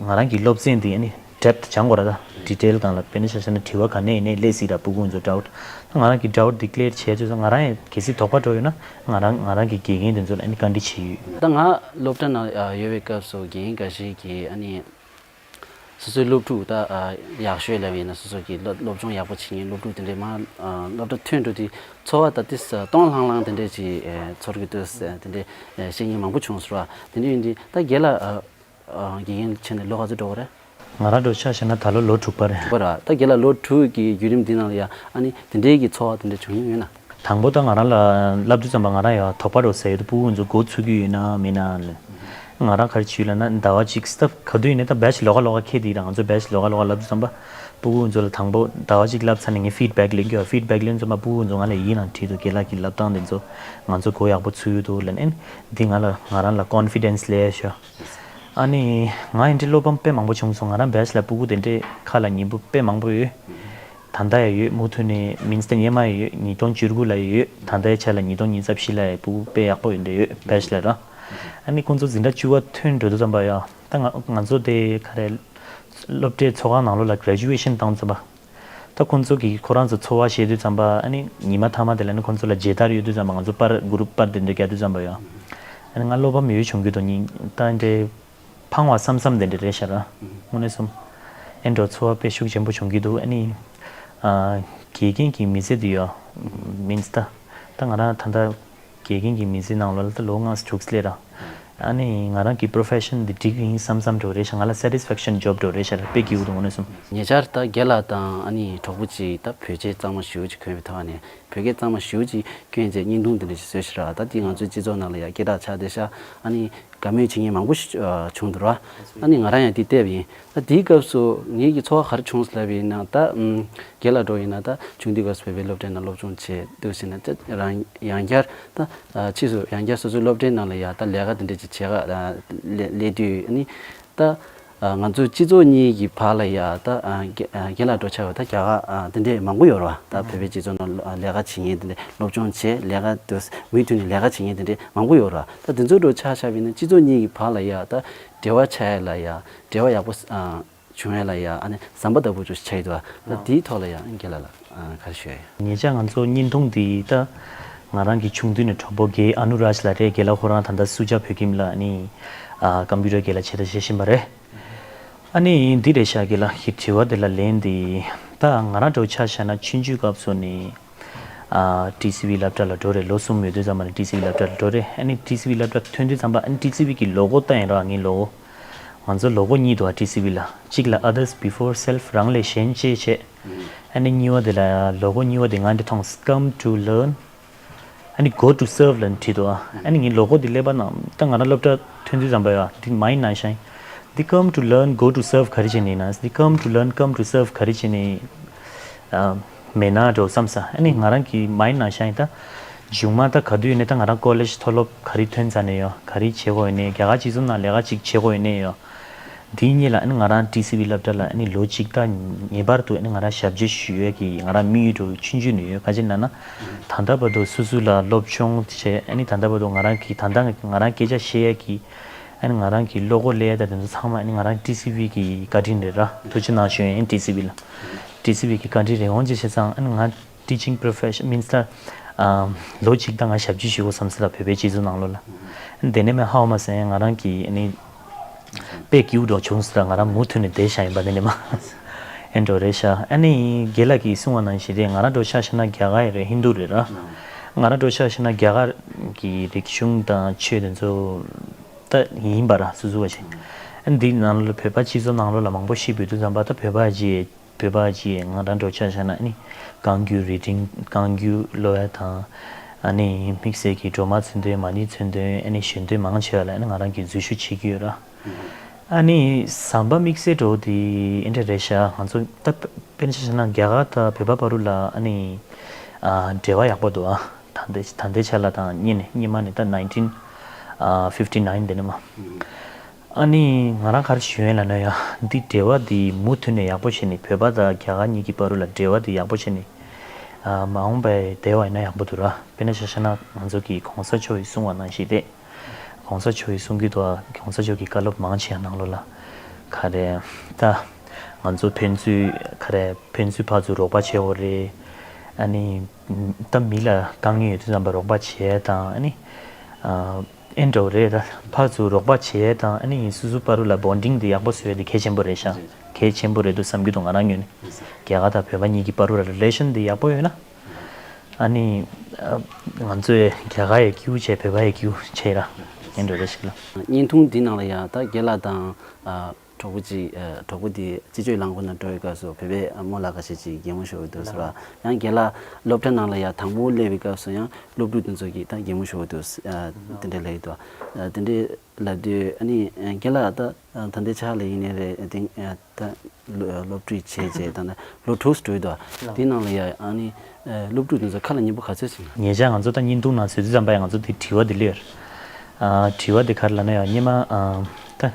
ང་རང་གི་སློབ་ཚན་འདི་ཨ་ནི་depth སྦྱང་དགོས་ར། ད་detail སྒང་ལ་དཔེར་ན་ཆ་བཞག་ན་དྲི་བ་ག་ནས་ཡིན་ནའི་སླེབས་སྲིད་ར། སྤུ་གུ་ཚོ་doubt ད་ང་རང་གི་doubt འདི་clear བྱས་དུས་ཙམ་ང་རང་ཡང་གལ་སྲིད་དོགས་པ་འགྲོ་ཡོད་ན་ང་རང་ང་རང་གི་དགེ་རྒན་དེ་ཚོ་ལ་ཨ་ནི་བཀའ་འདྲི་བྱེད་ཡོད། ད་ང་སློབ་གྲྭ་ནང་ཡོད་པའི་སྐབས་སུ་དགེ་རྒན་འགའ་ཞིག་གིས་ཨ་ནི། སོ་སོའི་སློབ་ཕྲུག་ད་ཡག་ཤོས་ལབ་ཡིན་ན་སོ་སོ་གི་སློབ་སློབ་སྦྱོང་ཡག་པོ་བྱེད་མཁན་སློབ་ཕྲུག་དེ་འདྲའི་མ་སློབ་གྲྭ་ཐོན་འགྲོ་དུས་ཚོར་བ་ད་ཏིས་སྟོང་ལྷང་ལྷང་དེ་འདྲས་ཅིག་ཚོར་གི་འདུག་དེ་འདྲས་བཤད་མཁན་མང་པོ་བྱུང་ཟེར་བ། དེ་འདྲས་ཡིན་དུས་ད་རྒན་ལགས་དགེ་རྒན་ཆེན་ནས་ལོ་ག་ཚོད་འགྲོ་གི་རེད། ང་རང་འགྲོ་ཆ་བཞག་ན་ད་ལོ་ལོ་དྲུག་པ་རེད། པ་ར་ད་རྒན་ལགས་ལོ་དྲུག་གི་བརྒྱུད་རིམ་འདི་ནང་ལ་ཡ་ཨ་ནི་དེ་འདྲའི་གི་ཚོར་བ་དེ་འདྲ་བྱུང་མྱོང་ཡོད་ན། དང་པོ་ད་ང་རང་ལ་བསླབ་དུས་ཙམ་པ་ང་རང་ཡང་དོགས་པ་འགྲོ་ས་ཡོད་དུ་སྤུ་གུ་ཚོ་འགོ་ཚུགས་ཀྱི་ཡོད་ན་མེད་ན་ལ། ང་རང་ག་རེ་བྱེད་ལབ་ན་ཟླ་བ་གཅིག་སྟབས་ག་དུས་ཡིན་ནའི་ད་batch ལོགས་ཀ་ལོགས་ཀ་འཁེལ་དེ་ར། ང་ཚོ་batch ལོགས་ཀ་ལོགས་ཀ་བསླབ་དུས་ཙམ་པ་སྤུ་གུ་ཚོ་ལ་དང་པོ་ཟླ་བ་གཅིག་བསླབ་ཚར་ནས་ངས་feedback ལེན་གྱི་ཡོད། feedback ལེན་ཙམ་པ་སྤུ་གུ་ཚོ་ང་ལ་ཡིག་ནང་བྲིས་འདུག་རྒན་ལགས་ཀྱི་བསླབ་སྟངས་དེ་ཚོ་ང་ཚོ་གོ་ཡག་པོ་ཚུགས་ཡོད་འདུག་ལབ་ནས་འདི་ང་ལ་ང་རང་ལ་confidence སླེབས་ཤག་ཨ་ནི་ང་ཡིན་དེ་བློ་ཕམ་དཔེ་མང་པོ་བྱུང་སོང་། ང་རང་batch ལ་སྤུ་གུ་དེ་འདྲའི་ཁ་ལ་ཉན་པོ་དཔེ་མང་པོ་ཡོད། ད་ལྟ་ཡང་ཡོད། མུ་མཐུད་ནས་མིན་སྟེ་སྔོན་མ་ཡང་ཡོད། ཉིས་སྟོང་བཅུ་དགུ་ལ་ཡང་ཡོད། ད་ལྟའི་ཆ་ལ་ཉིས་སྟོང་ཉི་ཤུ་རྩ་བཞི་ལ་ཡང་སྤུ་གུ་དཔེ་ཡག་པོ་ཡོད་འདྲ་ཡོད་batch ལ་ར། ཨ་ནི་ཁོང་ཚོ་འཛིན་གྲྭ་བཅུ་པ་ཐོན་འགྲོ་དུས་ཙམ་པ་ཡང་ད་ང་ང་ཚོ་དེ་ག་རེ་སློབ་གྲྭའི་ཚོགས་ཁང་ནང་ལོགས་ལ་graduation བཏང་ཙམ་པ། ད་ཁོང་ཚོ་གིས་ཁོ་རང་ཚོ་ཚོར་བ་བཤད་དུས་ཙམ་པ་ཨ་ནི་ཉི་མ་མཐའ་མ་དེ་ལ་ནི་ཁོང་ཚོ་ལ་མཇལ་དར་ཡོད་དུས་ཙམ་པ་ང་ཚོ་པར་group པར་དེ་འདྲ་རྒྱག་དུས་ཙམ་པ་ཡང་ཨ་ནི་ང་བློ་ཕམ་ཡོད་བྱུང་གི་འདུག་ཉིན་ད་འདྲའི་ཕངས་པ་བསམ་བསམ་དེ་འདྲ་རེད་ཤག་ར། དངོས་གནས་སོང་། ཨེ་འགྲོ་ཚོར་བ་དཔེ་ཤུགས་ཆེན་པོ་བྱུང་གི་འདུག་ཨ་ནི། ཨ། དགེ་རྒན་གྱི་མི་ཚེ་འདི་ཡོད། མིན་ད། ད་ང་རང་ད་ལྟ་དགེ་རྒན་གྱི་མི་ཚེ་ནང་ལོགས་ལ་ད་ལོ་ལྔ་དྲུག་སླེབས་ར། ཨ་ནི་ང་རང་གི་profession འདི་འགྲིག་གི་ཡིན་བསམ་བསམ་འགྲོ་རེད་ཤག་ང་ལ་satisfaction job འགྲོ་རེད་ཤག་ར་དཔེ་སྐྱིད་པོ་འདུག་དངོས་གནས་སོང་། ཉེ་ཆར་ད་རྒན་ལགས་དང་ཨ་ནི་གྲོགས་པོ་གཅིག་ད་བོད་ཆས་གཙང་མ་ཞེ་པོ་ཅིག་གོན་པའི་ཐོག་ནས་བོད་སྐད་གཙང་མ་ཞེ་པོ་ཅིག་སྐྱོན་བྱས་བརྙན་ཐུང་འདི་འདྲ་ཞིག་བཟོས་ཤག་ར། ད་འདི་ང་ཚོའི་སྤྱི་ཚོགས་ནང་ལ་ཡ་སྐད་གྲགས་ཆགས་བསྡད་ཤག་ཨ་ནི། དགའ་མོས་བྱེད་མཁན་མང་པོ་ཞིག་ཨ་བྱུང་འདུག་ར། ཨ་ནི་ང་རང་ཡང་འདི་བལྟས་པ་ཡིན། ད་དེའི་སྐབས་སུ་ངེད་ཀྱི་ཚོར་བ་ག་རེ་བྱུང་ཟེར་ལབ་པ་ཡིན་ན་ད་ཨམ་རྒན་ལགས་འགྲོ་ཡིན་ན་ད་ཆུང་དུས་སྐབས་སུ་བོད་པའི་སློབ་གྲྭའི་ནང་སློབ་སྦྱོང་བྱས་འདུག་ཟེར་ན་ད་རང་ཡང་བསྐྱར་ད་ཨ་ཕྱིས་སུ་ཡང་བསྐྱར་སོ་སོའི་སློབ་གྲྭའི་ནང་ལ་ཡ་ད་ལས་ཀ་དེ་འདྲ་ཅིག་བྱེད་ག་ཨ་སླེབས་སླེབས་དུས་ཨ་ནི་ད་ཨ་ང་ཚོའི་སྤྱི་ཚོགས་གཉིས་ཀྱི་བར་ལ་ཡ་ད་ཨ་རྒན་ཨ་རྒན་ལགས་འགྲོ་ཆགས་པ་ད་རྒྱ་གར་ཨ་དེ་འདྲས་མང་པོ་ཡོད་རེད་བ། ད་བོད་པའི་སྤྱི་ཚོགས་ནང་ལ་ལས་ཀ་བྱེད་མཁན་དེ་འདྲས་སློབ་སྦྱོང་བྱས་ལས་ཀ་དུ་མུ་མཐུད་ནས་ལས་ཀ་བྱེད་མཁན་དེ་འདྲས་མང་པོ་ཡོད་རེད་བ། ད་དེ་ཚོ་འགྲོ་ཆ་བཞག་པ་ཡིན་ན་སྤྱི་ཚོགས་གཉིས་ཀྱི་བར་ལ་ཡ་ད་འབྲེལ་བ་ཆགས་ཡ་ལ་ཡ་འབྲེལ་བ་ཡག་པོ་ཨ་བྱུང་ཡ་ལ་ཡ་ཨ་ནི་ཟམ་པ་ལྟ་བུ་ཅིག་ཆགས་ཡོད་འདུག་བ། ད་དེའི་ཐོག་ལ་ཡ་རྒན་ལགས་ལ་ཨ་ག་རེ་ཞུ་ཡ་ཡོད། ཉེ་ཆར་ང་ཚོ་བརྙན་ཐུང་འདི་ད་ང་རང་གི་ཆུང་དུས་ནས་གྲོགས་པོ་རྒན་ཨ་ནུ་རཱཇ་ལགས་རེད། རྒན་ལགས་ཁོ་རང་ད་ལྟ་སུ་ཇཱ་བོད་ཁྱིམ་ལ་ཨ་ནི་ཨ་ཀམ་པུ་ཊར་རྒན་ལགས་བྱས་ད་བྱེད་བཞིན་པ་རེད། ཨ་ནི་འདི་རེད་ཤག་རྒན་ལགས་ཀྱི་དྲི་བ་དེ་ལ་ལན་འདི་ད་ང་རང་འདྲ་བོ་ཆ་བཞག་ན་ཆུང་ཆུང་སྐབས་སུ་ནས་ཨ་ཊི་སི་ཝི་སློབ་གྲྭ་ལ་འགྲོ་རེད། ལོ་གསུམ་ཡོད་དུས་ཙམ་པ་ནས་ཊི་སི་ཝི་སློབ་གྲྭ་ལ་འགྲོ་རེད། ཨ་ནི་ཊི་སི་ཝི་སློབ་གྲྭ་ཐོན་དུས་ཙམ་པ་ཨ་ནི་ཊི་སི་ཝི་གི་ལོ་གོ་ལྟ་ཡིན་ར། ངའི་ལོ་གོ་ང་ཚོ་ལོ་གོ་གཉིས་འདུག་ཨ་ཊི་སི་ཝི་ལ། གཅིག་ལ་Others before self རང་ལས་གཞན་གཅེས་བྱེད། ཨ་ནི་གཉིས་པ་དེ་ལ་ལོ་གོ་གཉིས་པ་དེ་ང་འདི་མཐོང་། Come to learn ཨ་ནི་go to serve ལབ་ནས་བྲིས་འདུག་ཨ། ཨ་ནི་ངའི་ལོ་གོ་འདི་ཀླད་པ་ནང་ད་ང་རང་སློབ་གྲྭ་ཐོན་དུས་ཙམ་པ་ཡ་འདི་མའི་ནང་ཤང་འདི་come to learn go to serve ག་རེ་བྱས་ནས་ཡིན་ན། འདི་come to learn come to serve ག་རེ་བྱས་ནས་ཨ་མེད་ན་འགྲོ་བསམ་ས། ཨ་ནི་ང་རང་གི་མའི་ནང་ཤང་ད་མཇུག་མ་ད་ག་དུས་ཡིན་ནའི་ད་ང་རང་ཀོ་ལེཇ་མཐོ་སློབ་ག་རེ་ཐོན་ཚར་ནས་ཡོད། ག་རེ་བྱེད་དགོས་ཡིན་ནའི་རྒྱ་གར་སྤྱི་ཚོགས་ནང་ལས་ཀ་ཅིག་བྱེད་དགོས་ཡིན་ནའི་ཡོད། འདིའི་སྔོན་ལ་ཨ་ནི་ང་རང་ཊི་སི་ཝི་སློབ་གྲྭ་ལ་ཨ་ནི་ལོ་གཅིག་ད་ངེས་པར་དུ་ཨ་ནི་ང་རང་ཞབས་ཕྱི་ཞུ་ཡས་ཀྱི་ང་རང་དམིགས་ཡུལ་འདྲ་བོ་ཆུང་ཆུང་ནས་ཡོད། ག་ཅི་ན་ན་ད་ལྟ་བར་དུ་སོ་སོ་ལ་སློབ་སྦྱོང་བྱས། ཨ་ནི་ད་ལྟ་བར་དུ་ང་རང་གི་ད་ལྟ་ང་རང་སྐད་ཆ་བཤད་ཡས་ཀྱི་ཨ་ནི་ང་རང་གི་བློ་ཁོག་སླེབས་ཡས་ད་དེ་ཚོ་ཚང་མ་ཨ་ནི་ང་རང་ཊི་སི་ཝི་གི་བཀའ་དྲིན་རེད་ར། ཐུགས་རྗེ་གནང་ཞུ་ཡས་ཡིན། ཊི་སི་ཝི་ལ། ཊི་སི་ཝི་གི་བཀའ་དྲིན་རེད། འོང་ཅི་བྱས་ཙང་ཨ་ནི་ང་teaching profession means ད་ཨ་ལོ་གཅིག་ད་ང་ཞབས་ཕྱི་ཞུ་དགོས་བསམ་སྲིད་ད་བོད་པའི་སྤྱི་ཚོགས་ནང་ལོགས་ལ། དེ་ནས་མེད་ཧའོ་མ་ཟེར་ང་རང་གི་ཨ་ནི་དཔེ་སྐྱིད་པོ་འདྲ་བྱུང་སྲིད་ད་ང་རང་མུ་མཐུད་ནས་བསྡད་བཞག་ཡིན་པ་དེ་ནས་མ་ཨེ་འགྲོ་རེད་ཤག་ཨ་ནི་རྒན་ལགས་ཀྱིས་གསུངས་པ་ནང་བཞིན་རེད། ང་རང་འདྲ་བོ་ཆ་བཞག་ན་རྒྱ་གར་ཡིན་རེད། ཧིན་རྡུ་རེད་ར། ང་རང་འདྲ་བོ་ཆ་བཞག་ན་རྒྱ་གར་གི་རིག་གཞུང་དང་ཆོས་དེ་ཚོ་ད་ཡིན་པ་ར་སོ་སོ་བ་ཞིག་ཨ་ནི་འདི་ནང་ལོགས་བོད་པ་སྤྱི་ཚོགས་ནང་ལོགས་ལ་མང་པོ་ཤི་བུད་དུས་ཙམ་པ་ད་བོད་པ་ཅིག་བོད་པ་ཅིག་ང་རང་འདྲ་བོ་ཆ་བཞག་ན་ཨ་ནི་རྐང་རྒྱུག་རི་ཌིང་རྐང་རྒྱུག་སློབ་ཡ་དང་ཨ་ནི་དམིགས་བསལ་གྱི་སྒྲོལ་མ་མཚོན་དོན་མ་ཎི་མཚོན་དོན་ཨ་ནི་གཞོན་དོན་མང་ཆེ་བ་ལ་ཨ་ནི་ང་རང་གིས་འཛུལ་ཞུགས་བྱེད་ཀྱི་ཡོད་ར། ཨ་ནི་ཟམ་པ་དམིགས་བསལ་འདྲ་བོ་དེ་ཨེ་འདྲ་རེད་ཤག་ང་ཚོ་ད་དཔེར་ན་ཆ་བཞག་ན་རྒྱ་གར་དང་བོད་པ་བར་དུ་ལ་ཨ་ནི་ཨ་འབྲེལ་བ་ཡག་པོ་འདུག་ཨ། ད་ལྟའི་ད་ལྟའི་ཆ་ལ་དང་སྔོན་ནས་སྔོན་མ་ནས་ད་nineteen fifty nine དེ་ནས་མ། ཨ་ནི་ང་རང་ག་རེ་ཞུ་ཡིན་ལབ་ན་ཡང་འདི་འབྲེལ་བ་འདི་མུ་མཐུད་ནས་ཡག་པོ་བྱས་ནས་བོད་པ་དང་རྒྱ་གར་གཉིས་ཀྱི་བར་དུ་ལ་འབྲེལ་བ་འདི་ཡག་པོ་བྱས་ནས་ཨ་མ་འོངས་པའི་བསྡད་པ་ཡིན་ན་ཡག་པོ་འདུག་ར། དཔེར་ན་ཆ་བཞག་ན་ང་ཚོ་གི་གོང་ས་མཆོག་གིས་གསུངས་པ་ནང་བཞིན་རེད། གོང་ས་མཆོག་གིས་གསུང་གི་འདུག་གོང་ས་མཆོག་གིས་བཀའ་སློབ་མང་ཆེ་བ་ནང་ལོགས་ལ་ག་རེ་ད་ང་ཚོ་ཕན་ཚུན་ག་རེ་ཕན་ཚུན་ཕར་ཚུར་རོགས་པ་བྱེད་དགོས་རེད། ཨ་ནི་ད་མི་ལ་དཀའ་ངལ་ཡོད་དུས་ཙམ་པ་རོགས་པ་བྱེད་དང་ཨ་ནི་ཨ་ཨེ་འདྲ་བོ་རེད། ད་ཕར་ཚུར་རོགས་པ་བྱེད་དང་ཨ་ནི་སོ་སོ་བར་ལ་བོན་ཌིང་དེ་ཡག་པོ་བཟོ་ཡ་དེ་གལ་ཆེན་པོ་རེད་ཤག་གལ་ཆེན་པོ་རེད་འདུག་བསམ་གྱི་འདུག་ང་རང་ངོས་ནས། རྒྱ་གར་དང་བོད་པ་གཉིས་ཀྱི་བར་ལ་རི་ལེ་ཤན་དེ་ཡག་པོ་ཡོད་ན། ཨ་ནི་ཨ་ང་ཚོས་རྒྱ་གར་ཡི་སྐྱིད་པོ་བྱས་བོད་པ་ཡི་སྐྱིད་པོ་བྱས་ར་ཡིན་འགྲོ་རེ་ཞིག་ལ། བརྙན་ཐུང་འདི་ནང་ལ་ཡང་ད་རྒན་ལགས་དང་ཨ་གྲོགས་པོ་གཅིག་ཨ་གྲོགས་པོ་དེ་རྩིས་སྤྲོད་རླངས་འཁོར་ནང་འགྲོ་བའི་སྐབས་སུ་བོད་པའི་ཨ་མོ་ལགས་ཁ་ཤས་ཅིག་གད་མོ་ཤོར་གི་འདུག་ཟེར་བ། ཡང་རྒན་ལགས་སློབ་གྲྭ་ནང་ལ་ཡང་དང་པོ་སླེབས་པའི་སྐབས་སུ་ཡང་སློབ་ཕྲུག་དེ་ཚོ་གིས་ད་གད་མོ་ཤོར་གི་འདུག་ཨ་དེ་འདྲ་ལབ་ཀྱི་འདུག་ཨ་དེ་འདྲ་ལབ་དུས་ཨ་ནི་ཨ་རྒན་ལགས་ད་ཨ་ད་ལྟའི་ཆ་ལ་ཡིན་ནའི་རེད། དེ་ཨ་ད་སློབ་སློབ་ཁྲིད་བྱས་རྗེས་ད་ནི་ལོ་དྲུག་འགྲོ་གི་འདུག་དེའི་ནང་ལ་ཡ་ཨ་ནི་ཨ་སློབ་ཕྲུག་དེ་ཚོ་ཁ་ལ་སྙན་པོ་ག་ཚོད་ཟིན། ཉེ་ཆར་ང་ཚོ་ད་བརྙན་ཐུང་ནང་བཟོས་དུས་ཙམ་པ་ཡང་ང་ཚོ་དེ་དྲི་བ་དེ་སླེབས་ཡོད་རེད། ཨ་དྲི་བ་དེ་ག་རེ་ལབ་ན་ཡང་སྔོན་མ་ཨ་ད་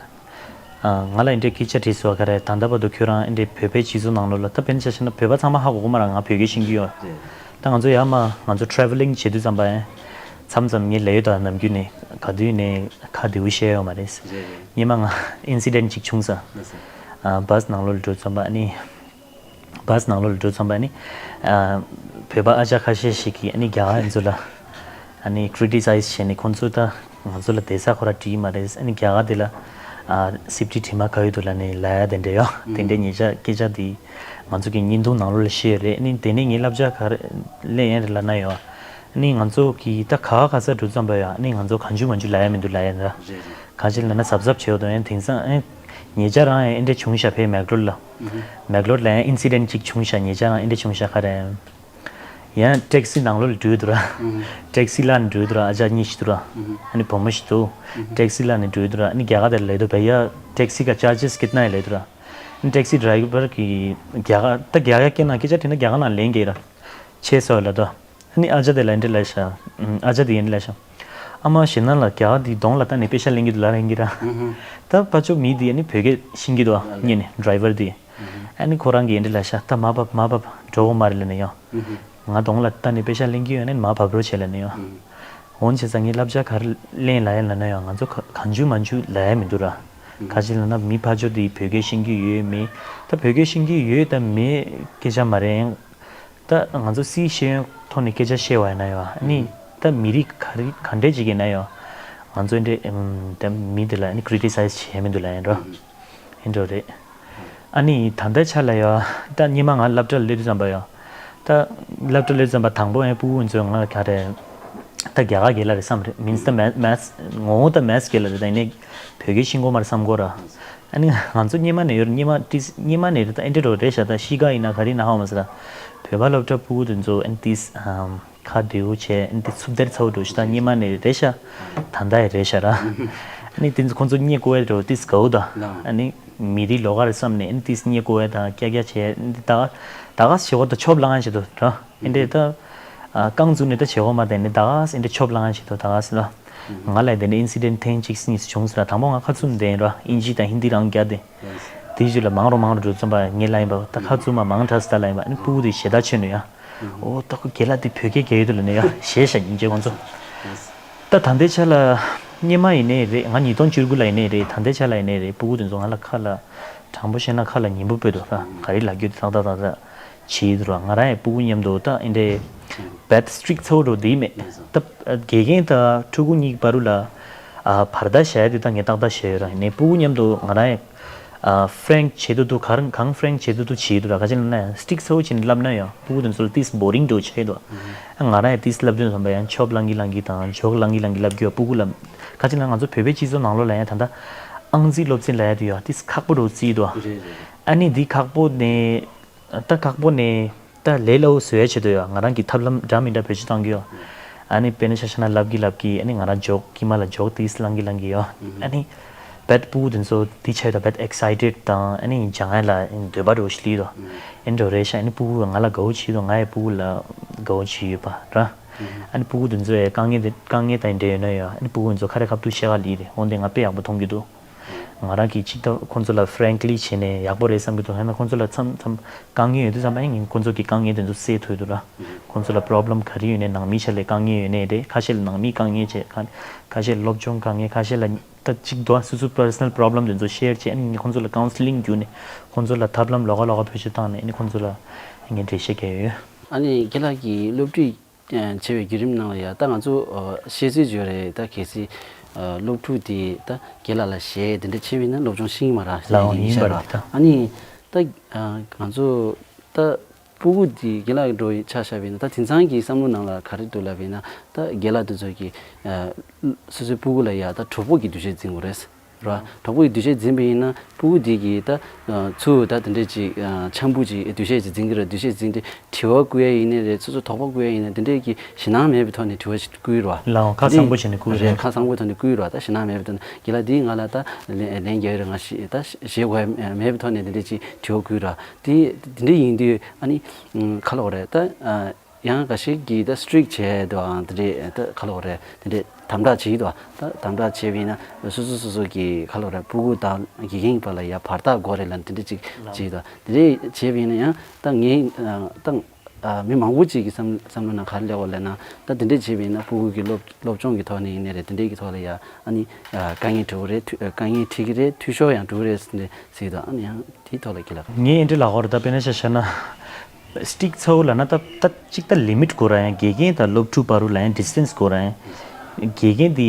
ཨ་ང་ལ་འདི་འདྲའི་སྐད་ཆ་དྲིས་སོང་། ག་རེ་ད་ལྟ་བར་དུ་ཁྱོད་རང་འདི་འདྲའི་བོད་པའི་སྤྱི་ཚོགས་ནང་ལོགས་ལ་ད་དཔེར་ན་ཆ་བཞག་ན་ཕ་གི་གོ་གོ་མ་ར་ང་བོད་སྐད་ཤེས་ཀྱི་ཡོད། རེད། ད་ང་ཚོ་ཡར་མར་ང་ཚོ་ཊེ་རེ་ཝེ་ལིང་བྱེད་དུས་ཙམ་པ་ཡང་མཚམས་མཚམས་ངས་ལབ་ཡོད་ད། ནམ་རྒྱུན་ནས་ག་དུས་ནས་ཁ་བདེ་པོ་བཤད་ཡོད་མ་རེད། རེད་རེད། སྔོན་མ་ང་ཨིན་སི་ཌེན་ཊི་ཅིག་བྱུང་སོང་། ལགས་སོ། ཨ་བྷ་སི་ནང་ལོགས་ལ་འགྲོ་ཙམ་པ་ཨ་ནི་བྷ་སི་ནང་ལོགས་ལ་འགྲོ་ཙམ་པ་ཨ་ནི་ཨ་བོད་པ་ཨ་ཅག་ཁ་ཤས་ཤིག་གིས་ཨ་ནི་རྒྱ་གར་ཡིན་ཚོ་ལ་ཨ་ནི་ཀི་རི་ཊི་སའི་ཛི་བྱས་ནས་ཁོང་ཚོས་ད་ང་ཚོ་ལ་བསྡད་ས་ཁོ་ར་བྲིས་མ་རེད། ཨ་ནི་རྒྱ་གར་དེ་ལ་ཨ་སི་པི་ཊི་དྲི་མ་ག་ཡོད་འདུག་ལབ་ནས་ལབ་ཡ་དེ་འདྲ་ཡོད། དེ་འདྲའི་ཉེ་ཆར་སྐད་ཆ་དེ་ང་ཚོ་གི་བརྙན་ཐུང་ནང་ལོགས་ལ་བཤད་ཡོད་རེད། ཨ་ནི་དེ་ནས་ངས་བསླབ་བྱ་ག་རེ་ལེན་ཡ་རེད་ལབ་ན་ཡོད། ཨ་ནི་ང་ཚོ་གི་ད་ག་ག་ས་འགྲོ་ཙམ་པ་ཡོད། ཨ་ནི་ང་ཚོ་གང་བྱུང་མང་བྱུང་ལབ་ཡ་མི་འདུག་ལབ་ཡ་རེད། རེད་རེད། གང་ཅི་ལབ་ན་གཟབ་གཟབ་བྱེད་འོ་དོ། ཡང་དེང་སང་ཨེ་ཉེ་ཆར་རང་ཡང་ཨེ་འདྲ་བྱུང་ཤག་ཕའི་མེག་ལོར་ལ། མེག་ལོར་ལ་ཡང་ཨིན་སི་ཌེན་ཊི་ཅིག་བྱུང་ཤག་ཉེ་ཆར་རང་ཨེ་འདྲ་བྱུང་ཤག་ག་རེ། ཡང་ཊེག་སི་ནང་ལོགས་ལ་འགྲོ་འདུག་ར། ཊེག་སི་ལ་ནི་འགྲོ་འདུག་ར། ཨ་ཅག་གཉིས་ཤིག་འདུག་ར། ཨ་ནི་བུ་མོ་ཞིག་འདུག་ཊེག་སི་ལ་ནི་འགྲོ་འདུག་ར། ཨ་ནི་རྒྱ་གར་དེར་ལབ་འདུག་བྷ་ཡ་ཊེག་སི་ག་ཅར་ཇེས་ཀིཏ་ན་ཧེ་ལབ་འདུག་ར། ཨ་ནི་ཊེག་སི་ཌ་རའི་ཝར་གིས་རྒྱ་གར་ད་རྒྱ་གར་སྐད་ནང་སྐད་ཆ་དྲིས་ན་རྒྱ་གར་ནང་ལན་རྒྱག་ར། ཆེ་སོ་ལབ་འདུག་ཨ་ནི་ཨ་ཅག་དེ་ལ་འདི་ལབ་ཤག་ཨ་ཅག་དེ་ཡིན་ལབ་ཤག་ཨ་མ་ཞེ་ན་ལ་རྒྱ་གར་དེའི་གདོང་ལ་ལྟ་ནས་པེ་ཤ་ལེན་གྱི་འདུག་ལབ་རན་གྱི་ར། ད་ཕར་ཕྱོགས་མི་དེ་ཨ་ནི་བོད་སྐད་ཤེས་ཀྱི་འདུག་ཨ་ཉན་ནས་ཌ་རའི་ཝར་དེ། ཨ་ནི་ཁོ་རང་གིས་འདི་ལབ་ཤག་ད་མ་བབས་མ་བབས་འགྲོ་གི་མ་རེད་ལབ་ནས་ཡོང་། ང་གདོང་ལ་ལྟ་ནས་པེ་ཤ་ལེན་གྱི་ཡོད་ན་མ་བབས་རོགས་བྱེད་ལབ་ནས་ཡོང་། འོན་ཆེ་ས་ངས་བསླབ་བྱ་ག་རེ་ལེན་ལབ་ཡ་ལབ་ན་ཡང་ང་ཚོ་ག་གང་བྱུང་མང་བྱུང་ལབ་ཡ་མི་འདུག་ར། ག་ཅི་ལབ་ན་མི་ཕར་ཕྱོགས་དེ་བོད་སྐད་ཤེས་ཀྱི་ཡོད་མེད། ད་བོད་སྐད་ཤེས་ཀྱི་ཡོད་དང་མེད་སྐད་ཆ་མ་རེད། ད་ང་ཚོ་སིའི་ཤེས་ཡོན་ཐོག་ནས་སྐད་ཆ་བཤད་པ་ཡིན་ན་ཡང་ཨ་ནི་ད་མི་རིགས་ག་རེ་ག་འདྲས་ཅིག་ཡིན་ན་ཡང་ང་ཚོ་འདྲས་ད་མི་དེ་ལ་ཨ་ནི་ཀི་རི་ཊི་སའི་ཛི་བྱས་མི་འདུག་ལབ་ཡིན་འགྲོ། ཡིན་འགྲོ་རེད། ཨ་ནི་ད་ལྟའི་ཆ་ལ་ཡང་ད་སྔོན་མ་ང་སློབ་གྲྭ་ལ་སླེབས་དུས་ཙམ་པ་ཡང་ད་སློབ་གྲྭ་སླེབས་དུས་ཙམ་པ་དང་པོ་ཨ་ནི་སྤུ་གུ་ཚོས་ང་ལ་ག་རེ་ད་རྒྱ་གར་རྒན་ལགས་རེད་བསམ་རེད། མིན་ད་མེ་མེ་ངོ་བོ་ད་མེ་ཐི་རྒན་ལགས་རེད། ད་ཡིན་ནའི་བོད་སྐད་ཤེས་ཀྱི་ཡོད་མ་རེད་བསམ་གྱི་ཡོད་ར། ཨ་ནི་ང་ཚོ་སྔོན་མ་ནས་ཡོད་རེད། སྔོན་མ་ཏིས་སྔོན་མ་ནས་རེད། ད་ཨེ་འདྲ་འགྲོ་རེད་ཤག་ད་གཤིས་ཀ་ཡིན་ན་ག་རེ་ཡིན་ན་ཧ་གོ་མ་སོང་ར། བོད་པ་སློབ་གྲྭ་སྤུ་གུ་དེ་ཚོ་ཨ་ནི་ཏིས་ཨམ་ཁ་བདེ་པོ་བྱས་ཨ་ནི་ཏིས་འཚུབ་བདེར་ཚ་པོ་འགྲོ་ཤག་ད་སྔོན་མ་ནས་རེད་ཤག་ད་ལྟ་ཡང་རེད་ཤག་ར། ཨ་ནི་དེ་ཚོ་ཁོང་ཚོ་བརྙས་བཀུར་ཡ་འགྲོ་ཏིས་དགའ་པོ་ད། ལགས། ཨ་ནི་མི་རིགས་ལོགས་ཀ་རེད་བསམ་ནས་ཨ་ནི་ཏིས་བརྙས་བཀུར་ཡ་དང་ཀྱག་ཀྱག་བྱས་ཨ་ནི་ད་ད་ག་ཟེ་བྱེད་དགོས་ད་ཆོབ་ལངས་ཡ་བྱེད་དོ་ར། ཨེ་འདྲས་ད། ཨ་རྐང་བཙུགས་ནས་ད་བྱེད་དགོས་མ་རེད། ཨེ་འདྲས་ད་ག་ཟེ་ཨེ་འདྲས་ཆོབ་ལངས་བྱེད་དོ་ད་ག་ཟེ་ལ། ང་ལ་དེ་འདྲས་ཨིན་སི་ཌེན་ཊི་ཐེངས་གཅིག་གཉིས་བྱུང་སོང་ར། དང་པོ་ང་ཁ་བཙུམ་བསྡད་ཡིན་ར། ཨིན་ཇི་དང་ཧིན་དི་རང་རྒྱག་སྟེ། དེའི་རྗེས་ལ་མང་རུ་མང་རུ་འགྲོ་ཙམ་པ་ངས་ལབ་ཡིན་པ་ད་ཁ་བཙུམ་མ་མང་དྲགས་སོང་ད་ལབ་ཡིན་པ། ཨ་ནི་སྤུ་གུ་དེ་ཞེ་དྲག་ཆེ་ནོ་ཡ། ཨོ་ད་ཁོ་རྒན་ལགས་དེ་བོད་སྐད་རྒྱག་ཡོད་དོ་ལབ་ནས་ཡ་ཞེད་ཤག་སྙིང་རྗེ་ཁོང་ཚོ། ད་ད་ལྟའི་ཆ་ལ་སྔོན་མ་ཡིན་ནའི་རེད། ང་ཉིས་སྟོང་བཅུ་དགུ་ལ་ཡིན་ནའི་རེད། ད་ལྟའི་ཆ་ལ་ཡིན་ནའི་རེད། སྤུ་གུ་དེ་ཚོ་ང་ལ་ཁ་ལ་དྲང་པོ་བཤད་ན་ཁ་ལ་ཉན་པོ་སྤོད་དོ་ར། ག་རེ་ལབ་རྒྱུ་དེ་ཏག་ཏག་ཏག་ཏག་བྱེད་འདུག་ར། ང་རང་ཡང་སྤུ་གུ་མཉམ་དུ་ད་ཨེ་འདྲས་རྦད་སི་ཊིག་ཚ་པོ་འགྲོ་དེ་མེད། ད་དགེ་རྒན་དང་ཕྲུ་གུ་གཉིས་བར་དུ་ལ་ཨ་བར་ཐག་བཞག་ཡ་དེ་ད་ངས་ཏག་ཏག་བཞག་ཡོད་ར། ཡིན་ནའི་སྤུ་གུ་མཉམ་དུ་ང་རང་ཡང་ཨ་ཧྥེ་རེང་ཆི་བྱེད་དུ་འདུག་གང་གང་ཧྥེ་རེང་ཆི་བྱེད་དུ་འདུག་བྱེད་འདུག་ར། ག་ཅི་ལབ་ན་ཡང་སི་ཊིག་ཚ་པོ་བྱས་ནས་ལབ་ན་ཡང་སྤུ་གུ་དེ་ཚོ་ལ་ཏིས་བོ་རིང་འགྲོ་ཆགས་འདུག་ཨ་ང་རང་ཡང་ཏིས་ལབ་དུས་ཙམ་པ་ཡང་ཆོབ་ལངས་ཀྱི་ལངས་ཀྱི་དང་ཇོག་ལངས་ཀྱི་ལངས་ཀྱི་ལབ་རྒྱུ་ཡ་སྤུ་གུ་ལ། ག་ཅི་ལབ་ན་ང་ཚོ་བོད་པའི་སྤྱི་ཚོགས་ནང་ལོགས་ལ་ཡང་ད་ལྟ་ཨང་རྩིས་སློབ་ཚན་ལབ་ཡ་དེ་ཡང་ཏིས་ཁག་པོ་འགྲོ་བརྩིས་འདུག་རེད་རེད། ཨ་ནི་འདི་ཁག་པོ་ནས། ད་ཁག་པོ་ནས་ད་ལས་སླ་པོ་བཟོ་ཡ་ཆེད་དུ་ཡ་ང་རང་གིས་ཐབས་ལམ་འདྲ་མི་འདྲ་བེད་སྤྱོད་བཏང་གི་ཡོད། ཨ་ནི་དཔེར་ན་ཆ་བཞག་ན་ལབ་ཀྱི་ལབ་ཀྱི་ཨ་ནི་ང་རང་ཇོག་དཀྱིལ་མ་ལ་ཇོག་ཏིས་ལངས་ཀྱི་ལངས་ཀྱི་ཡོད། ཨ་ནི་རྦད་སྤུ་གུ་དེ་ཚོ་དེ་ཆ་ཡོད་ད་རྦད་ཨེག་སའི་ཊེཌ་དང་ཨ་ནི་སྦྱང་ཡ་ལ་འདོད་པ་འདྲ་བོ་ཞིག་སླེབས་ཡོད། ཨེ་འདྲ་བོ་རེད་ཤག་ཨ་ནི་སྤུ་གུ་ང་ལ་དགའ་པོ་བྱེད་ཀྱི་འདུག་ང་ཡང་སྤུ་གུ་ལ་དགའ་པོ་བྱེད་ཀྱི་ཡོད་པ་ར། ཨ་ནི་སྤུ་གུ་དེ་ཚོ་ཡ་དཀའ་ངལ་དེ་དཀའ་ངལ་དང་འདྲ་ཡོད་ན་ཡང་ཨ་ནི་སྤུ་གུ་དེ་ཚོ་ཁ་རས་ཁ་ཐུག་བཤད་ག་ལི་རེད། འོན་ཏེ་ང་དཔེ་ཡག་པོ་མཐོང་གི་འདུག་ང་རང་གིས་ཅིག་ད་ཁོང་ཚོ་ལ་ཕ་རེང་ཀ་ལི་བྱས་ནས་ཡག་པོ་རེད་བསམ་གྱི་འདུག་ཡང་ན་ཁོང་ཚོ་ལ་མཚམས་མཚམས་དཀའ་ངལ་ཡོད་དུས་ཙམ་པ་ཡང་ངས་ཁོང་ཚོ་གི་དཀའ་ངལ་དེ་ཚོ་སེལ་ཐུབ་ཀྱི་འདུག་ར། ཁོང་ཚོ་ལ་པོ་རོབ་ལེམ་ག་རེ་ཡོད་ནའི་ནང་མི་ཆ་ལས་དཀའ་ངལ་ཡོད་ནའི་རེད། ཁ་ཤས་ལ་ནང་མི་དཀའ་ངལ་བྱས། ཁ་ཁ་ཤས་ལ་སློབ་སྦྱོང་དཀའ་ངལ། ཁ་ཤས་ལ་ད་ཅིག་འདུག་སོ་སོའི་པར་སོ་ནལ་པོ་རོབ་ལེམ་དེ་ཚོ་ཤེར་བྱས། ཨ་ནི་ཁོང་ཚོ་ལ་ཀའུན་སི་ལིང་བརྒྱུད་ནས་ཁོང་ཚོ་ལ་ཐབས་ལམ་ལོགས་ཀ་ལོགས་ཀ་བེད་སྤྱོད་བཏང་ནས། ཨ་ནི་ཁོང་ཚོ་ལ་ངས་འགྲེལ་བཤད་རྒྱག་ཡོད། ཨ་ནི་རྒན་ལགས་ཀྱིས་སློབ་ཁྲིད་ཨ་བྱས་པའི་བརྒྱུད་རིམ་ནང་ལ་ཡ། ད་ང་ཚོ་ཨ་ཤེས་ཚོད་བརྗོད་རེད། ད་གལ་སྲིད་ཨ་སློབ་ཕྲུག་དེ་ད་རྒན་ལགས་ལ་ཞེད་དེ་འདྲ་བྱས་པ་ཡིན་ན་སློབ་སྦྱོང་ཤེས་ཀྱི་མ་རེད། ལའོ་ཡིན་པ་རེད། དེ་ད་ཨ་ནི་ད་ཨ་ང་ཚོ་ད་ཕྲུ་གུ་དེ་རྒན་ལགས་འདྲ་བོ་ཆ་བཞག་པ་ཡིན་ན། ད་དེང་སང་གི་བསམ་བློ་ནང་ལ་ག་རེ་འདུག་ལབ་པ་ཡིན་ན། ད་རྒན་ལགས་དེ་ཚོ་གིས་ཨ་སོ་སོའི་ཕྲུ་གུ་ལ་ཡ་ད་གྲོགས་པོ་གི་འདུ་ཤེས་འཛིན་དགོས་རེད། ར། གྲོགས་པོ་ཡི་འདུ་ཤེས་འཛིན་པ་ཡིན་ན་ཕྲུ་གུ་དེ་གིས་ད་ཨ་ཚུར་ད་དེ་འདྲས་ཅིག་ཨ་འཆམ་པོ་ཅིག་འདུ་ཤེས་ཅིག་འཛིན་གྱི་རེད། འདུ་ཤེས་འཛིན་ཏེ་དྲི་བ་བསྐུར་ཡ་ཡིན་ནའི་རེད། སོ་སོ་དོགས་པ་བསྐུར་ཡ་ཡིན་ན། དེ་འདྲས་ཀྱི་ཞེད་སྣང་མེད་པའི་ཐོག་ནས་དྲི་བ་ཞིག་བསྐུར་ར། ལའོ་ཁ་གསང་པོ་བྱས་ནས་བསྐུར་རེད། རེད། ཁ་གསང་པོའི་ཐོག་ནས་བསྐུར་ར། ད་ཞེད་སྣང་མེད་པའི་ཐོག་ནས་རྒན་ལགས་འདིས་ང་ལ་ད་ལན་ལན་རྒྱག་ཡོད་རེད། ང་ཞེད་ད་ཞེད་དགོས་ཡ་མེད་པའི་ཐོག་ནས་དེ་འདྲས་ཅིག་དྲི་བ་བསྐུར་ར། དེ་དེ་འདྲས་ཡིན་དུས་ཨ་ནི་ཁ་ལོག་རེད། ད་ཨ། ཡང་འགའ་ཤས་ཀྱིས་ད་སི་ཊིག་བྱས་འདུག་ཨང་། དེ་འདྲས་ད་ག་ལབ་དགོས་རེད། དེ་འདྲས་དམ་དྲག་བྱེད་ཀྱི་འདུག་ད་དམ་དྲག་བྱས་པ་ཡིན་ན་སོ་སོ་སོ་སོ་གི་ག་ལབ་དགོས་རེད། ཕྲུ་གུ་དང་དགེ་རྒན་བར་ལ་ཡ་བར་ཐག་དགོས་རེད་ལབ་དེ་འདྲས་ཅིག་བྱེད་ཀྱི་འདུག་དེ་འདྲས་བྱས་པ་ཡིན་ན་ཡང་ད་ངས་ད་མི་མང་པོ་ཅིག་གི་བསམ་བསམ་བློ་ནང་ག་རེ་སླེབས་ཡོད་ལབ་ན། ད་དེ་འདྲས་བྱས་པ་ཡིན་ན་ཕྲུ་གུ་གི་སློབ་སློབ་སྦྱོང་གི་ཐོག་ནས་ཡིན་ནའི་རེད། དེ་འདྲས་ཀྱི་ཐོག་ལ་ཡ་ཨ་ནི་དཀའ་ངལ་འཕྲད་ཀྱི་རེད། དཀའ་ངལ་འཕྲད་ཀྱི་རེད། འཐུས་ཤོར་ཡང་འགྲོ་གི་རེད་ཟེར་ནས་ཟེར་གྱི་འདུག་ཨ་ནི་ཡང་དེའི་ཐོག་ལ་ཁྱེད་ལ། ངས་འདི་འདྲས་ལབ་དགོས་རེད། ད་དཔེར་ན་ཆ་བཞག་ན། སི་ཊིག་ཚ་བོ་ལབ་ན་ད་ད་གཅིག་ད་ལི་མིཊ་དགོས་ར། ཡང་དགེ་རྒན་དང་སློབ་ཕྲུག་བར་དུ་ལ་ཡང་ཌིས་ཊེན་སི་དགོས་ར། ཡང་དགེ་རྒན་དེ་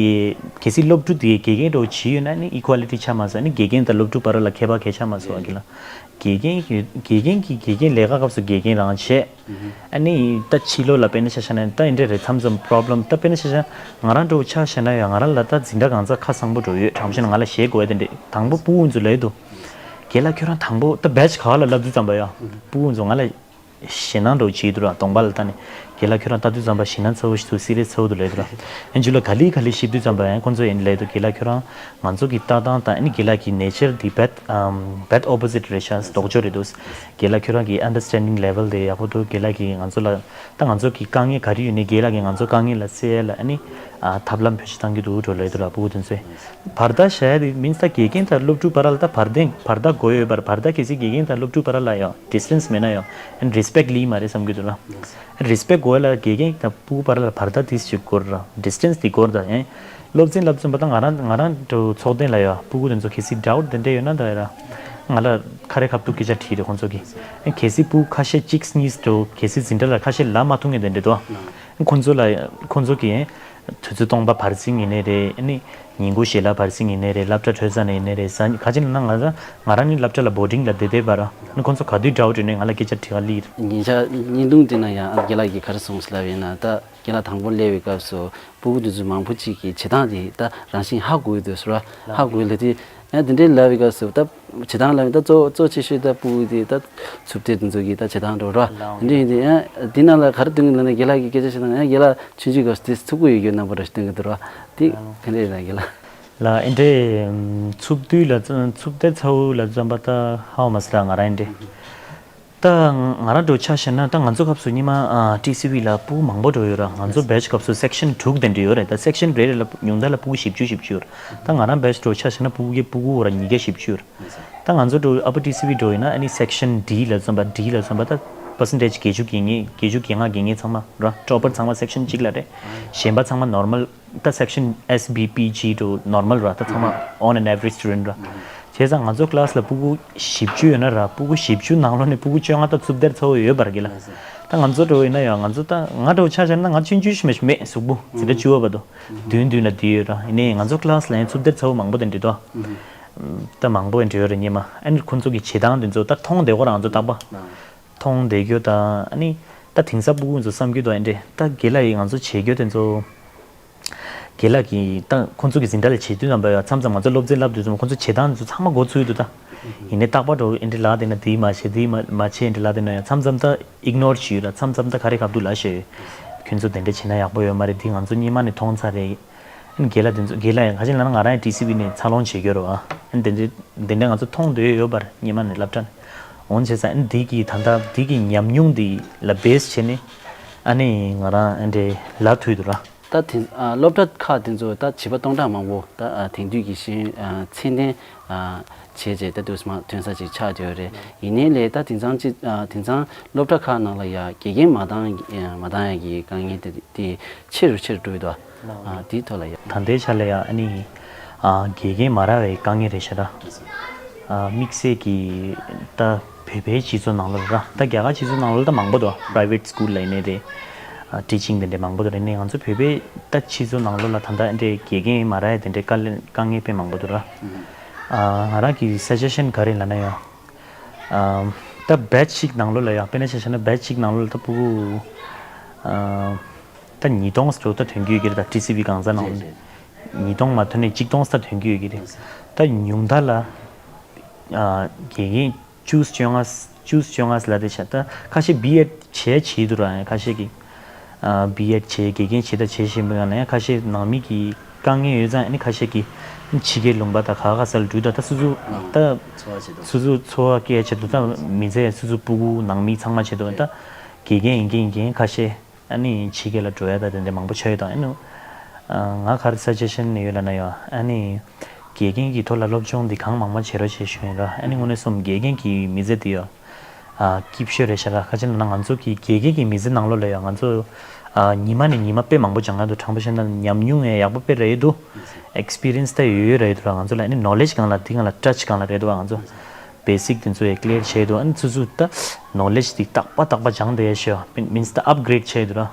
གལ་སྲིད་སློབ་ཕྲུག་དེ་དགེ་རྒན་འདྲ་བོ་བྱེད་ཡོད་ན་ནི་ཨི་ཀུ་ཨ་ལི་ཊི་ཆགས་མ་སོང་། ནི་དགེ་རྒན་དང་སློབ་ཕྲུག་བར་ལ་ཁྱད་པར་གང་ཡང་ཆགས་མ་སོང་། ཨ་གི་ལ། དགེ་རྒན་གྱི་དགེ་རྒན་གྱི་དགེ་རྒན་ལས་ཀ་སྐབས་སུ་དགེ་རྒན་རང་བྱས། ཨ་ནི་ད་ཕྱི་ལོགས་ལ་དཔེར་ན་ཆ་བཞག་ན་ད་འདི་འདྲས་རེད། མཚམས་མཚམས་པོ་རོབ་ལེམ། ད་དཔེར་ན་ཆ་བཞག་ང་རང་འདྲ་བོ་ཆ་བཞག་ན་ཡང་ང་རང་ལ་ད་འཛིན་གྲྭ་གང་ཚ་ཁ་གསང་པོ་འགྲོ་ཡོད། དྲང་པོ་བཤད་ན་ང་ལ་ཞེད་དགོས་ཡ་དེ་འདྲས། དང་པོ་ཕྲུ་གུ་ཚོ་ལབ་ཀྱི་འདུག་རྒན་ལགས་ཁྱོད་རང་དང་པོ་ད་བེ་ཆི་ག་བ་ལ་བསླབ་དུས་ཙམ་པ་ཡ། ཕྲུ་གུ་ཚོ་ང་ལ་ཞེད་སྣང་འདྲ་བོ་བྱེད་ཀྱི་འདུག་ར། གདོང་པ་ལ་ལྟ་ནས། རྒན་ལགས་ཁྱོད་རང་ལྟ་དུས་ཙམ་པ་ཞེད་སྣང་ཚ་བོ་ཞིག་འདུག་སི་རི་ཡས་ཚ་བོ་འདུག་ལབ་ཀྱི་འདུག་ར། ཡང་མཇུག་ལ་ག་ལེ་ག་ལེ་བཤད་དུས་ཙམ་པ་ཡང་ཁོང་ཚོ་ཡིན་ལབ་ཀྱི་འདུག་རྒན་ལགས་ཁྱོད་རང་ང་ཚོ་གི་ལྟ་སྟངས་དང་ཨ་ནི་རྒན་ལགས་ཀྱི་ནེ་ཅར་འདི་བེད་ཨམ་བེད་ཨོ་པོ་ཟིཊ་རེད་ཤག་ལྡོག་ཕྱོགས་རེད་འདུག་རྒན་ལགས་ཁྱོད་རང་གི་ཨན་ཌར་སི་ཊེན་ཌིང་ལེ་ཝལ་དེ་ཡག་པོ་འདུག་རྒན་ལགས་ཀྱིས་ང་ཚོ་ལ་ད་ང་ཚོ་གི་དཀའ་ངལ་ག་རེ་ཡོད་ནའི་རྒན་ལགས་ཀྱིས་ང་ཚོ་དཀའ་ངལ་ལ་སེལ་ཡ་ལ་ཨ་ནི་ཨ་ཐབས་ལམ་བེད་སྤྱོད་བཏང་གི་འདུག་འགྲོ་ལབ་ཀྱི་འདུག་ར། ཕྲུ་གུ་དེ་ཚོས་བར་ཐག་བཞག་ཡ་དེ་མིན་ད་དགེ་རྒན་དང་སློབ་ཕྲུག་བར་ལ་ད་བར་ཐག་བར་ཐག་དགོས་ཡོད་པར། བར་ཐག་གལ་སྲིད་དགེ་རྒན་དང་སློབ་ཕྲུག་བར་ལ་ཡང་ཌིས་ཊེན་སི་མེད་ན་ཡང་ཨ་ནི་རེ་སི་པེག་ཊི་ལི་མ་རེད་བསམ་གྱི་འདུག་ལ། རེ་སི་པེག་ཊི་དགོས་ལ་དགེ་རྒན་དང་ཕྲུ་གུ་བར་ལ་བར་ཐག་དེ་ཞིག་དགོས་ར། ཌིས་ཊེན་སི་དེ་དགོས་ར། ད་ཡང་སློབ་ཚན་བསླབ་ཙམ་པ་ད་ང་རང་ང་རང་ཚོ་ཚོགས་ཐེངས་ལ་ཡ་ཕྲུ་གུ་དེ་ཚོ་གལ་སྲིད་ཌའུཊ་དེ་འདྲ་ཡོད་ན་ད་ཡ་ར་ང་ལ་ཁ་རེ་ཁ་ཐུག་སྐད་ཆ་དྲིས་རེད་ཁོང་ཚོ་གིས། ཨ་གལ་སྲིད་ཕྲུ་གུ་ཁ་ཤས་གཅིག་གཉིས་འདྲ་བོ་གལ་སྲིད་འཛིན་གྲྭ་ལ་ཁ་ཤས་ལབ་མ་ཐུབ་མཁན་དེ་འདྲ་འདུག་ཁོང་ཚོ་ལ་ཁོང་ཚོ་གིས་དུས་ཚོད་སྟོང་པ་བར་གསེང་ཡིན་ནའི་རེད། ཨ་ནི་ཉིན་གུང་ཞལ་ལག་བར་གསེང་ཡིན་ནའི་རེད། སློབ་གྲྭ་གྲོལ་ཚར་ནས་ཡིན་ནའི་རེད། གཟའ་ཉི་ག་ཅི་ལབ་ན་ང་རང་ང་རང་ནི་སློབ་གྲྭ་ལ་བོར་ཌིང་ལ་བསྡད་བསྡད་པ་ར། ཨ་ནི་ཁོང་ཚོ་ག་དུས་ཌའུཊ་ཡོད་ནའི་ང་ལ་སྐད་ཆ་དྲི་ག་སླེབས་རེད། ཉིན་ཞག་བརྙན་ཐུང་དེ་ན་ཡང་རྒན་ལགས་ཀྱིས་ག་རེ་གསུངས་སོང་ལབ་ཡིན་ན། ད་རྒན་ལགས་དང་པོ་སླེབས་པའི་སྐབས་སུ་ཕྲུ་གུ་དེ་ཚོ་མང་པོ་ཅིག་གིས་བྱེད་སྟངས་དེ་ད་རང་བཞིན་ཧ་གོ་གི་འདུག་ཟེར་བ། ཧ་གོ་གི་ལབ་དུས་ཡང་དེ་འདྲའི་ལབ་པའི་སྐབས་སུ་ད་བྱེད་སྟངས་ལབ་ཡིན་ད་གཙོ་གཙོ་ཆེ་ཤོས་ད་ཕྲུ་གུ་དེ་ད་ཚུབ་ཏེ་དེ་ཚོ་གིས་ད་བྱེད་སྟངས་འགྲོ་ར། དེ་འདྲ་ཡིན་དུས་ཡང་དེ་ནང་ལ་ག་རེ་སྟོན་གི་ལབ་ན་རྒན་ལགས་ཀྱིས་སྐད་ཆ་བཤད་སྟངས་ཡང་རྒན་ལགས་ཆུང་ཆུང་སྐབས་སུ་དེ་ཚུབ་ཀྱི་ཡོད་རྒྱུ་རྣམ་པ་ར་སྟོན་གི་འདུག་ར། དེ་ག་འདྲ་ཡིན་ན་རྒན་ལགས། ལ་ཨེ་འདྲའི་ཚུབ་དུས་ལ་ཚུབ་ཏེ་ཚ་བོ་ལ་བརྩམས་པ་ད་ཧ་བ་མ་སི་ར་ང་རང་ཨེ་འདྲའི། ད་ང་རང་འདྲ་བོ་ཆ་བཞག་ན་ད་ང་ཚོ་སྐབས་སུ་སྔོན་མ་ཨ་ཊི་སི་ཝི་ལ་ཕྲུ་གུ་མང་པོ་འགྲོ་ཡོད་ར། ང་ཚོ་བེ་ཆི་སྐབས་སུ་སེག་ཤན་དྲུག་དེ་འདྲ་ཡོད་རེད། ད་སེག་ཤན་རེ་རེ་ལ་ཉུང་མཐའ་ལ་ཕྲུ་གུ་བཞི་བཅུ་བཞི་བཅུ་ཡོད་རེད། ད་ང་རང་བེ་ཆི་འདྲ་བོ་ཆ་བཞག་ན་ཕྲུ་གུ་ཕྲུ་གུ་འོ་ར་ཉིས་བརྒྱ་བཞི་བཅུ་ཡོད་རེད། ད་ང་ཚོ་འདྲ་བོ་ཨ་པར་ཊི་སི་ཝི་འདྲ་བོ་ཡིན་ན་ཨ་ནི་སེག་ཤན་ཌི་ལ་བརྩམས་པ་ཌི་ལ་བརྩམས་པ་ད་པར་སེན་ཊེཇ་བརྒྱད་ཅུ་གྱེས་མཁན་བརྒྱད་ཅུ་གྱེས་ལྔ་གྱེས་མཁན་ཚང་མ་ར་ཊོ་པར་ཚང་མ་སེག་ཤན་གཅིག་ལ་རེད། གཞན་པ་ཚང་མ་ནོར་མལ། ད་སེག་ཤན་ཨེས་བི་པི་ཇི་འདྲ་བོ་ནོར་མལ་ར། ད་ཚང་མ་on an average student་ར། བྱས་ཙང་ང་ཚོ་ཀི་ལ་སི་ལ་ཕྲུ་གུ་བཞི་བཅུ་ཡོད་ན་ར། ཕྲུ་གུ་བཞི་བཅུ་ནང་ལོགས་ནས་ཕྲུ་གུ་བཅོ་ལྔ་ད་ཚུབ་ཏེ་ཚ་བོ་ཡོད་པ་རེད་ལ། ད་ང་ཚོ་འདྲ་བོ་ཡིན་ན་ཡང་ང་ཚོ་ད་ང་འདྲ་བོ་ཆ་བཞག་ན་ང་ཆུང་ཆུང་ཞིག་མ་ཞིག་མེད། གཟུགས་པོ་འཛིན་གྲྭ་བཅུ་པ་བར་དུ་བདུན་བདུན་ལ་བསྡུས་ཡོད་ར། ཡིན་ནའི་ང་ཚོ་ཀི་ལ་སི་ལ་ཡང་ཚུབ་ཏེ་ཚ་བོ་མང་པོ་དེ་འདྲ་འདུག་ད་མང་པོ་དེ་འདྲ་ཡོད་རེད་སྔོན་མ། ཨ་ནི་ཁོང་ཚོ་གི་བྱེད་སྟངས་དེ་ཚོ་ད་མཐོང་བསྡད་ཀྱི་ཡོད་ར། ང་ཚོ་རྟག་པར་མཐོང་བསྡད་ཀྱི་ཡོད། ད་ཨ་ནི་ད་དེང་སང་ཕྲུ་གུ་ཚོ་བསམ་རྒྱུ་དང་ཨེ་འདྲས་ད་རྒན་ལགས་ཡིས་ང་ཚོ་བྱེད་རྒྱུ་དེ་ཚོ། རྒན་ལགས་ཀྱིས་ད་ཁོང་ཚོ་གི་འཛིན་གྲྭ་ལ་བྱེད་དུས་ཙམ་པ་ཡང་མཚམས་མཚམས་ང་ཚོ་སློབ་ཚན་བསླབ་དུས་ཙམ་ཁོང་ཚོ་བྱེད་སྟངས་དེ་ཚོ་ཚང་མ་མགོ་ཚོས་འདུག་ད། ཡིན་ནའི་རྟག་པར་འགྲོ་ཨེ་འདྲས་ལབ་བསྡད་ན་དེ་མ་བྱེད་དེ་མ་མ་བྱེད་ཨེ་འདྲས་ལབ་བསྡད་ན་ཡང་མཚམས་མཚམས་ད་ཨིག་ནོར་བྱེད་ཡོད་ར། མཚམས་མཚམས་ད་ག་རེ་ཁ་ཐུག་ལབ་བཞག་ཡོད། ཁྱོད་ཚོ་དེ་འདྲས་བྱེད་ན་ཡག་པོ་ཡོད་མ་རེད། འདི་ང་ཚོ་སྔོན་མ་ནས་མཐོང་ཚར་རེད། ཨ་ནི་རྒན་ལགས་དེ་ཚོ་རྒན་ལགས་ཡང་ག་ཅི་ལབ་ན་ང་རང་ཡང་ཊི་སི་ཝི་ནས་འཚར་ལོངས་བྱེད་ཀྱི་ཡོད་རེད་བ། ཨ་ནི་དེ་འདྲས་དེ་འདྲས་ང་ཚོ་མཐོང་འདོད་ཡོད་པར་སྔོན་མ་ནས་སློབ་གྲྭ་ནས། འོན་བྱས་ཙང་ཨ་ནི་འདི་གི་ད་ལྟ་འདི་གི་ཉམས་མྱོང་འདི་ལ་བེ་སི་བྱས་ནས་ཨ་ནི་ང་རང་ཨ་འདྲས་ལབ་ཐུབ་འདུག་ར། ད་དེ་ཨ་སློབ་གྲྭ་ཁག་དེ་ཚོ་ད་བྱིས་པ་སྟོང་ཕྲག་མང་པོ་ད་ཨ་དེང་དུས་ཀྱི་ཤེས་ཡོན་ཨ་ཚད་ལྡན་ཨ་བྱས་རྗེས་ད་དུས་སུ་མ་ཐོན་ས་ཅིག་ཆགས་བསྡད་ཡོད་རེད། ཡིན་ནའི་ལས་ད་དེང་སང་ཅི་ཨ་དེང་སང་སློབ་གྲྭ་ཁག་ནང་ལ་ཡ་དགེ་རྒན་མ་བཏང་ཨ་མ་བཏང་ཡ་གི་དཀའ་ངལ་དེ་དེ་ཆེ་རུ་ཆེ་རུ་འགྲོ་ཡི་འདུག་ཨ་དེའི་ཐོག་ལ་ཡ། ད་ལྟའི་ཆ་ལ་ཡ་ཨ་ནི་ཨ་དགེ་རྒན་མ་རག་པའི་དཀའ་ངལ་རེད་ཤག་ར། ཨ་དམིགས་བསལ་གྱི་ད་བོད་པའི་སྤྱི་ཚོགས་ནང་ལོགས་ལ་ར། ད་རྒྱ་གར་སྤྱི་ཚོགས་ནང་ལོགས་ལ་ད་མང་པོ་འདུག private school ལ་ཡིན་ནའི་རེད། ཨ་teaching དེ་འདྲ་མང་པོ་འདུག་རེད། ནས་ང་ཚོ་བོད་པའི་ད་སྤྱི་ཚོགས་ནང་ལོགས་ལ་ད་ལྟ་འདྲའི་དགེ་རྒན་མ་རག་ཡ་དེ་འདྲའི་དཀའ་ལས་དཀའ་ངལ་དཔེ་མང་པོ་འདུག་ར། ཨ་ང་རང་གི་suggestion ག་རེ་ལབ་ན་ཡང་། ཨ་ད་batch གཅིག་ནང་ལོགས་ལ་ཡང་དཔེར་ན་ཆ་བཞག་ན་batch གཅིག་ནང་ལོགས་ལ་ད་ཕྲུ་གུ་ཨ་ད་ཉིས་སྟོང་ཙམ་ད་ཐོན་གྱི་ཡོད་ཀྱི་རེད། ད་ཊི་སི་ཝི་གང་ཟག་ནང་ལོགས་ཉིས་སྟོང་མ་ཐོན་ནས་གཅིག་སྟོང་ཙམ་ད་ཐོན་གྱི་ཡོད་ཀྱི་རེད། ད་ཉུང་མཐའ་ལ་ཨ་དགེ་རྒན་བཅུ་བཅོ་ལྔ་བཅུ་བཅོ་ལྔ་ལ་དེ་བྱ། ད་ཁ་ཤས་བི་ཨེཌ་བྱས་བྱས་འདུག་ར། ཁ་ཤས་ཀྱིས་ཨ་བི་ཨེཌ་བྱས་དགེ་རྒན་བྱས་ད་བྱས་བཞིན་པའི་ནང་ནས་ཁ་ཤས་ནང་མི་གི་དཀའ་ངལ་ཡོད་ཙང་ཨ་ནི་ཁ་ཤས་ཀྱིས་ཕྱི་རྒྱལ་ལུང་པ་དང་ག་ག་ས་ལ་འགྲུལ་ད་ད་སོ་སོ་ད་འཚོ་བ་བྱེད་དུ་སོ་སོ་འཚོ་བ་སྐྱེལ་ཆེད་དུ་ད་མི་ཚེ་སོ་སོ་སྤུ་གུ་ནང་མི་ཚང་མ་ཆེད་དུ་ད་དགེ་རྒན་ཡིན་མཁན་ཡིན་མཁན་ཁ་ཤས། ཨ་ནི་ཕྱི་རྒྱལ་ལ་འགྲོ་ཡ་ད་དེ་འདྲ་མང་པོ་ཆགས་ཡོད་དང་། ཨ་ནི་ང་ག་རེ་suggestion ཡོད་ལབ་ན་ཡང་ཨ་ནི་དགེ་རྒན་གྱི་ཐོག་ལ་སློབ་སྦྱོང་འདི་གང་མང་མང་བྱེད་རོགས་བྱེད་ཞུ་ཡིན་ར། ཨ་ནི་དངོས་གནས་སོང་དགེ་རྒན་གྱི་མི་ཚེ་འདི་ཡང་ཨ་སྐྱིད་ཤོས་རེད་ཤག་ར། ག་ཅི་ལབ་ན་ང་ཚོ་གི་དགེ་རྒན་གྱི་མི་ཚེ་ནང་ལོགས་ལ་ཡང་ང་ཚོ་ཨ་ཉི་མ་ནས་ཉི་མ་དཔེ་མང་པོ་སྦྱང་ཡ་འདུག་དྲང་པོ་བཤད་ན་ཉམས་མྱོང་ཡང་ཡག་པོ་དཔེ་རེད་འདུག experience ད་ཡོད་ཡོད་རེད་འདུག་ར། ང་ཚོ་ལ་ཨ་ནི་knowledge སྒང་ལ་འདི་སྒང་ལ་touch སྒང་ལ་རེད་འདུག་བ། ང་ཚོ་basic དེ་ཚོ་ཡང་clear བྱས་འདུག་ཨ་ནི་སོ་སོ་ད་knowledge དེ་རྟག་པ་རྟག་པ་སྦྱང་བསྡད་ཤག means the upgrade བྱས་འདུག་ར།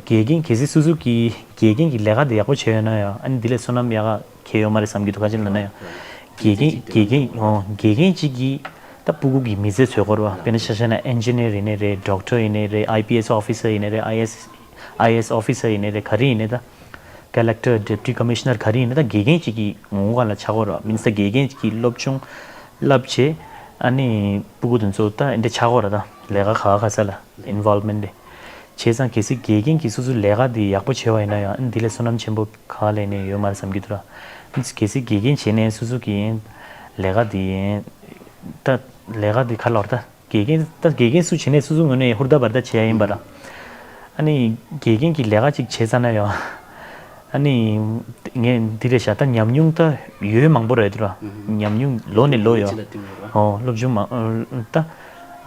དགེ་རྒན་གལ་སྲིད་སོ་སོ་གི་དགེ་རྒན་གྱི་ལས་ཀ་དེ་ཡག་པོ་བྱས་ཡོད་ན་ཡང་ཨ་ནི་འདི་ལས་བསོད་ནམས་ཡག་ག་ཁེལ་ཡོད་མ་རེད་བསམ་གྱི་འདུག་ག་ཅི་ལབ་ན་ཡང་དགེ་རྒན་དགེ་རྒན་ཨོ་དགེ་རྒན་གཅིག་གིས་ད་སྤུ་གུ་གི་མི་ཚེ་འཚོལ་དགོས་རེད་བ། དཔེར་ན་ཆ་བཞག་ན་engineer ཡིན་ནའི་རེད། doctor ཡིན་ནའི་རེད། I P S officer ཡིན་ནའི་རེད། I S I A S officer ཡིན་ནའི་རེད། ག་རེ་ཡིན་ནའི་ད་collector, deputy commissioner ག་རེ་ཡིན་ནའི་ད་དགེ་རྒན་གཅིག་གི་ངོ་བོ་སྒང་ལ་ཆགས་དགོས་རེད་བ། means ད་དགེ་རྒན་གཅིག་གིས་སློབ་སྦྱོང་བསླབ་བྱས་ཨ་ནི་སྤུ་གུ་དེ་ཚོ་ད་འདི་འདྲ་ཆགས་དགོས་རེད། ད་ལས་ཀ་ག་ག་ས་ལ་involvement དེ་བྱས་ཙང་གལ་སྲིད་དགེ་རྒན་གྱིས་སོ་སོའི་ལས་ཀ་འདི་ཡག་པོ་བྱས་པ་ཡིན་ན་ཡང་ཨ་ནི་འདི་ལས་བསོད་ནམས་ཆེན་པོ་ག་ལས་ནས་ཡོད་མ་རེད་བསམ་གྱི་འདུག་ར། གལ་སྲིད་དགེ་རྒན་བྱས་ནས་སོ་སོ་གི་ལས་ཀ་འདི་ད་ལས་ཀ་འདི་ག་ལོར་ད། དགེ་རྒན་ད་དགེ་རྒན་སུ་བྱེད་ནས་སུ་སུ་ངོས་ནས་ཧུར་ཐག་བར་ཐག་བྱེད་ཡ་ཡིན་པ་ར། ཨ་ནི་དགེ་རྒན་གྱི་ལས་ཀ་ཅིག་བྱེད་ཙ་ན་ཡང་ཨ་ནི་ངས་འདི་རེད་ཤག་ད་ཉམས་མྱོང་ད་ཡོད་མང་པོ་རེད་འདུག་ར། ཉམས་མྱོང་ལོ་ནས་ལོ་ཡོད། ཨོ་སློབ་སྦྱོང་མང་ད་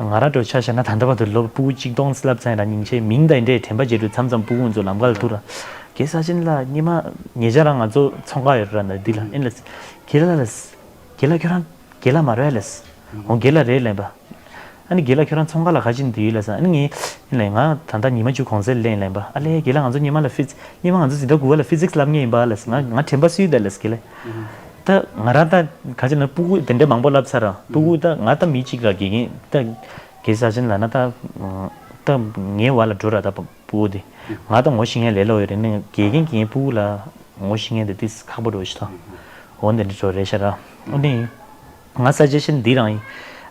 ང་རང་འདྲ་ཆ་བཞག་ན་ད་ལྟ་བར་དུ་ལོ་ཕྲུ་གུ་གཅིག་སྟོང་བསླབ་ཚར་ཡིན་ར། སྙིང་རྗེ་མིང་ད་འདྲའི་དྲན་པ་བརྗེད་འགྲོ་མཚམས་མཚམས་ཕྲུ་གུ་ཚོ་ལམ་ཁ་ལ་ཐུག་ར། རྒན་ས་ཆེན་ལགས་སྔོན་མ་ཉེ་ཆར་རང་ང་ཚོ་ཚོང་ཁང་ཡོད་ར་ན་འདི་ལ་ཨེ་ལ་རྒན་ལགས་ལགས་རྒན་ལགས་ཁྱོད་རང་། རྒན་ལགས་མ་རེད་ལགས། འོ་རྒན་ལགས་རེད་ལབ་པ། ཨ་ནི་རྒན་ལགས་ཁྱོད་རང་ཚོང་ཁང་ལ་ག་ཅི་འདི་ཡོད་ལགས་ཟེར། ཨ་ནི་ངས་ལབ་ང་ད་ལྟ་ཉི་མ་བཅུ་གུང་སེང་ལེན་ལབ་པ། ཨ་ལས་རྒན་ལགས་ང་ཚོ་ཉི་མ་ལ་ཕི་ཉི་མ་ང་ཚོ་འཛིན་གྲྭ་དགུ་པ་ལ་ཕི་ཛིག་སི་བསླབ་མཁན་ཡིན་པ་ལགས་ཟེར། ང་ང་དྲན་པ་སུས་ད་ལགས་རྒན་ལགས། ད་ང་རང་ད་ག་ཅི་ན་སྤུ་གུ་དེ་འདྲ་མང་པོ་བསླབ་ཚར་ར། སྤུ་གུ་ད་ང་ད་མི་གཅིག་ར་དགེ་རྒན་ད་དགེ་ས་ཅན་ལ་ན་ད་ད་ངའི་བར་ལ་འགྲོ་ར་ད་སྤུ་གུ་དེ་ང་ད་ངོ་ཤེས་མཁན་ལས་སླ་པོ་ཡོད་རེད། ནི་དགེ་རྒན་གྱི་སྤུ་གུ་ལ་ངོ་ཤེས་མཁན་དེ་ཏིས་ཁག་པོ་འགྲོ་ཞིག་ད་འོ་འདི་འདྲ་འགྲོ་རེད་ཤག་ར། ཨ་ནི། ང་suggestion འདི་རང་ཡིན།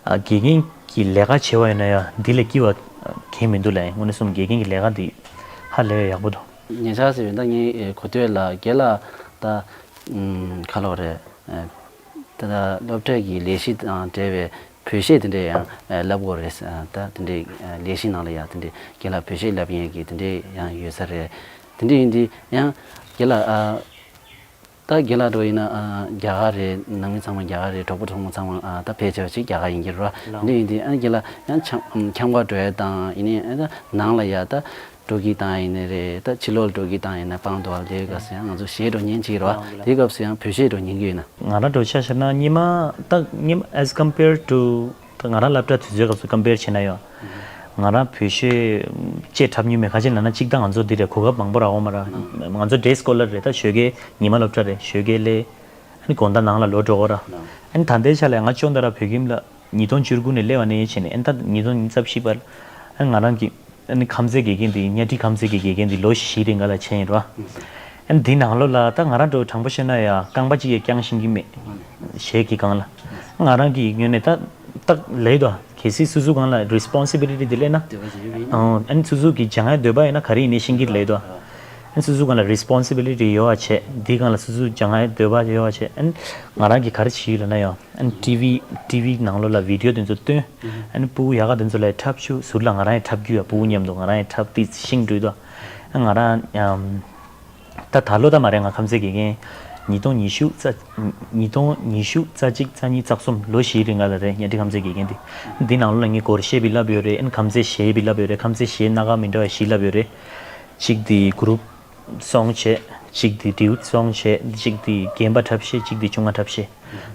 ཨ་དགེ་རྒན་གྱི་ལས་ཀ་བྱེད་པ་ཡིན་ན་ཡང་འདི་ལས་སྐྱིད་པ་གང་མི་འདུག་ལབ་ཡིན། དངོས་གནས་སོང་དགེ་རྒན་གྱི་ལས་ཀ་འདི་ཧ་ལས་ཡག་པོ་འདུག་ཉེ་ཆར་ཟེར་བས་ད་ངའི་གོ་ཐོས་ལ་རྒན་ལགས་ད་ཁ་ལོ་རེད། ད་ལྟ་སློབ་གྲྭ་གི་ལས་གཞི་དང་འབྲེལ་བའི་བོད་གཞས་དེ་འདྲས་ཡང་བསླབ་དགོས་རེད། ད་དེ་འདྲས་ལས་གཞི་ནང་ལ་ཡང་དེ་འདྲས་རྒན་ལགས་བོད་གཞས་བསླབ་མཁན་གྱི་དེ་འདྲས་ཡང་ཡོད་ས་རེད། དེ་འདྲས་ཡིན་དུས་ཡང་རྒན་ལགས། ད་རྒན་ལགས་འགྲོ་ཡིན་ན་ཨ་རྒྱ་གར་རེད། ནང་མི་ཚང་མ་རྒྱ་གར་རེད། གྲོགས་པོ་གྲོགས་མོ་ཚང་མ་ཨ་ད་ཕལ་ཆེ་བ་ཞིག་རྒྱ་གར་ཡིན་གྱི་རེད་བ། འདི་ཡིན་དུས་ཨ་རྒན་ལགས་ཡང་འཁྱམ་འཁྱམ་ག་འགྲོ་ཡ་དང་ཡིན་ནའི་ཨ་ད་ནང་ལ་ཡ་ད་འགྲོ་གི་དང་ཡིན་ནའི་རེད། ད་ཕྱི་ལོགས་འགྲོ་གི་དང་ཡིན་ན་སྤང་འདུག་ཨ། དེའི་སྐབས་སུ་ཡང་ང་ཚོ་གཞས་འགྲོ་ཉན་གྱི་རེད་བ། དེའི་སྐབས་སུ་ཡང་བོད་གཞས་འགྲོ་ཉན་གྱི་ཡོད་ན། ང་རང་འགྲོ་ཆ་བཞག་ན་སྔོན་མ་ད་སྔོན་མ་as compare to ད་ང་རང་སློབ་གྲྭ་དུས་ཚོད་སྐབས་སུ་compare བྱས་ན་ཡང་། ང་རང་བོད་གཞས་བཅས་འཁྲབ་མྱོང་མེད། ག་ཅི་ལབ་ན་གཅིག་ད་ང་ཚོ་འདི་རེད། གོ་སྐབས་མང་པོ་རག་ཡོད་མ་རེད། ང་ཚོ་day scholar རེད། ད་ཞོགས་ཀས་ཉི་མ་སློབ་གྲྭ་རེད། ཞོགས་ཀས་སླེབས་ཨ་ནི་དགོང་དག་ནང་ལ་ལོག་འགྲོ་གི་རེད། ཨ་ནི་ད་ལྟའི་ཆ་ལ་ང་ཅོ་འདི་ར་བོད་ཁྱིམ་ལ་ཉིས་སྟོང་བཅུ་དགུ་ནས་སླེབས་པ་ནས་བྱས་ནས་ཨ་ནི་ད་ཉིས་སྟོང་ཉི་ཤུ་རྩ་བཞི་བར་ཨ་ནི་ང་རང་གི་ཨ་ནི་ཁམས་ཚན་དགེ་རྒན་འདི་གཉའ་ཁྲི་ཁམས་ཚན་གྱི་དགེ་རྒན་འདི་ལོ་བཞི་རིང་ག་ལ་བྱས་ཡིན་རོ། ཨ་ནི་འདི་ནང་ལོགས་ལ་ད་ང་རང་འགྲོ་དྲང་པོ་བཤད་ན་ཡ་རྐང་པ་གཅིག་ཡ་བརྐྱང་ཤེས་ཀྱི་མེད། གཞས་ཀྱི་སྒང་ལ་ང་རང་གི་ངོས་ནས་ད་ད་ལས་དོ་གལ་སྲིད་སོ་སོ་སྒང་ལ་responsibility དེ་སླེབས་ན། འདོད་པ་ཞིག་ཡོད་པ་ཡིན་ན། ཨ་ནི་སོ་སོ་གི་སྦྱང་ཡ་འདོད་པ་ཡིན་ན་ག་རེ་ཡིན་ནའི་ཤེས་ཀྱི་ལས་དོ། ཨ་ནི་སོ་སོ་སྒང་ལ་responsibility ཡོད་པ་བྱས། འདི་སྒང་ལ་སོ་སོ་སྦྱང་ཡ་འདོད་པ་ཡོད་པ་བྱས། ཨ་ནི་ང་རང་གི་ག་རེ་བྱེད་ཡོད་ལབ་ན་ཡང་ཨ་ནི་ཊི་ཝི་ཊི་ཝི་ནང་ལོགས་ལ་video དེ་ཚོ་སྟོན། ཨ་ནི་སྤུ་གུ་ཡག་ག་དེ་ཚོ་ལ་འཁྲབ་ཤུགས་ཟུར་ལ་ང་རང་ཡང་འཁྲབ་རྒྱུ་ཡ། སྤུ་གུ་མཉམ་དུ་ང་རང་ཡང་འཁྲབ་དེ་ཤིང་འགྲོ་དོ། ཨ་ང་རང་ཡང་ ད་ད་ལོ་ད་མ་རེད། ང་ཁམས་ཚན་དགེ་རྒན་ཉིས་སྟོང་ཉི་ཤུ་རྩ་ཉིས་སྟོང་ཉི་ཤུ་རྩ་གཅིག་རྩ་གཉིས་རྩ་གསུམ་ལོ་བཞིའི་རིང་ལ་རེད། གཉའ་ཁྲི་ཁམས་ཚན་དགེ་རྒན་དེ། འདི་ནང་ལོགས་ལ་ངས་སྒོར་གཞས་བི་ལབ་ཡོད་རེད། ཨན་ཁམས་ཚན་གཞས་བི་ལབ་ཡོད་རེད། ཁམས་ཚན་གཞས་སྣ་ཁ་མི་འདྲ་བ་བཞི་ལབ་ཡོད་རེད། གཅིག་དེ་གུ་རུབ་སོང་བྱས། གཅིག་དེ་ཌིའུཊ་སོང་བྱས། གཅིག་དེ་རྒན་པ་འཁྲབ་གཞས། གཅིག་དེ་ཆུང་ང་འཁྲབ་གཞས།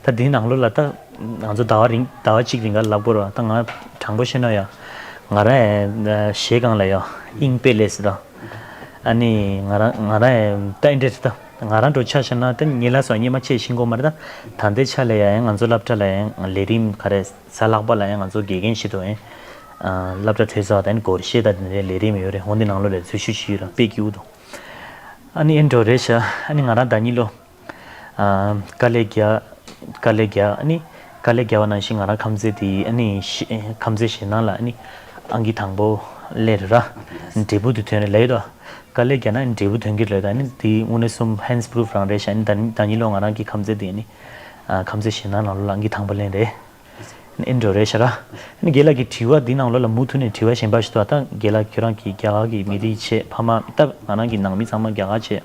ད་འདིའི་ནང་ལོགས་ལ་ད་ང་ཚོ་ཟླ་བ་རིང་ཟླ་བ་གཅིག་རིང་ག་ལབ་དགོས་ར། ད་ང་དྲང་པོ་བཤད་ན་ཡ། ང་རང་ཨེ་གཞས་སྒང་ལ་ཡ་དབྱིངས་དཔེ་ལས་སྲིད་ད། ཨ་ནི་ང་རང་ང་རང་ཨེ་ད་ཨེ་འདྲས་ད། ང་རང་འགྲོ་ཆ་བཞག་ན་ད་ཉེ་ལ་སོ་སྙེ་མ་ཆེ་ཤིང་གོ་མ་རེད་ད། ད་ལྟའི་ཆ་ལ་ཡ་ང་ཚོ་སློབ་གྲྭ་ལ་ཡ་ལས་རིམ་ག་རེ་གཟའ་ལྷག་པ་ལ་ཡ་ང་ཚོ་དགེ་རྒན་ཞིག་ཏུ་ཨེ་སློབ་གྲྭ་གྲོལ་ས་ད་ཨེ་སྒོར་གཞས་ད་དེ་འདྲའི་ལས་རིམ་ཡོད་རེད། འོ་འདི་ནང་ལོགས་ལ་འཛུལ་ཞུགས་ཞུས་ར་དཔེ་སྐྱིད་པོ་འདུག་ཨ་ནི་ཨེ་འགྲོ་རེད་ཤག་ཨ་ནི་ང་རང་ཟླ་ཉིན་ལོ། ཨ། དཀའ་ལས་རྒྱག་དཀའ་ལས་རྒྱག་ཨ་ནི་དཀའ་ལས་རྒྱག་པ་ནང་བཞིན་ང་རང་ཁམས་ཚན་དེ་ཨ་ནི་ཤི་ཁམས་ཚན་ཞེད་སྣང་ལ་ཨ་ནི་ཨང་ཀི་དང་པོ་སླེབས་རེད་ར། འབྲས་བུ་དེ་ཐོན་རེད་ལབ་ཡོད་དོ། དཀའ་ལས་རྒྱག་ན་ཨ་ནི་འབྲས་བུ་ཐོན་གྱི་རེད། ཨ་ནི་དེ་དངོས་གནས་གསུམ་ཧེན་སི་པུ་རུབ་རང་རེད་ཤག་ཨ་ནི་ཟླ་ཟླ་ཉིན་ལོ་ང་རང་གི་ཁམས་ཚན་དེ་ཨ་ནི་ཨ་ཁམས་ཚན་ཞེད་སྣང་ནང་ལོགས་ལ་ཨང་ཀི་དང་པོ་ལེན་རེད། ཨེ་འགྲོ་རེད་ཤག་ར། ཨ་ནི་རྒན་ལགས་ཀྱི་དྲི་བ་འདི་ནང་ལོགས་ལ་མུ་མཐུད་ནས་དྲི་བ་གཞན་པ་ཞིག་འདུག་ད་རྒན་ལགས་ཁྱོད་རང་གིས་རྒྱ་གར་གྱི་མི་རིགས་ཆེད་ཕ་མ་ད་ང་རང་གི་ནང་མི་ཚང་མ་རྒྱ་གར་ཆེད།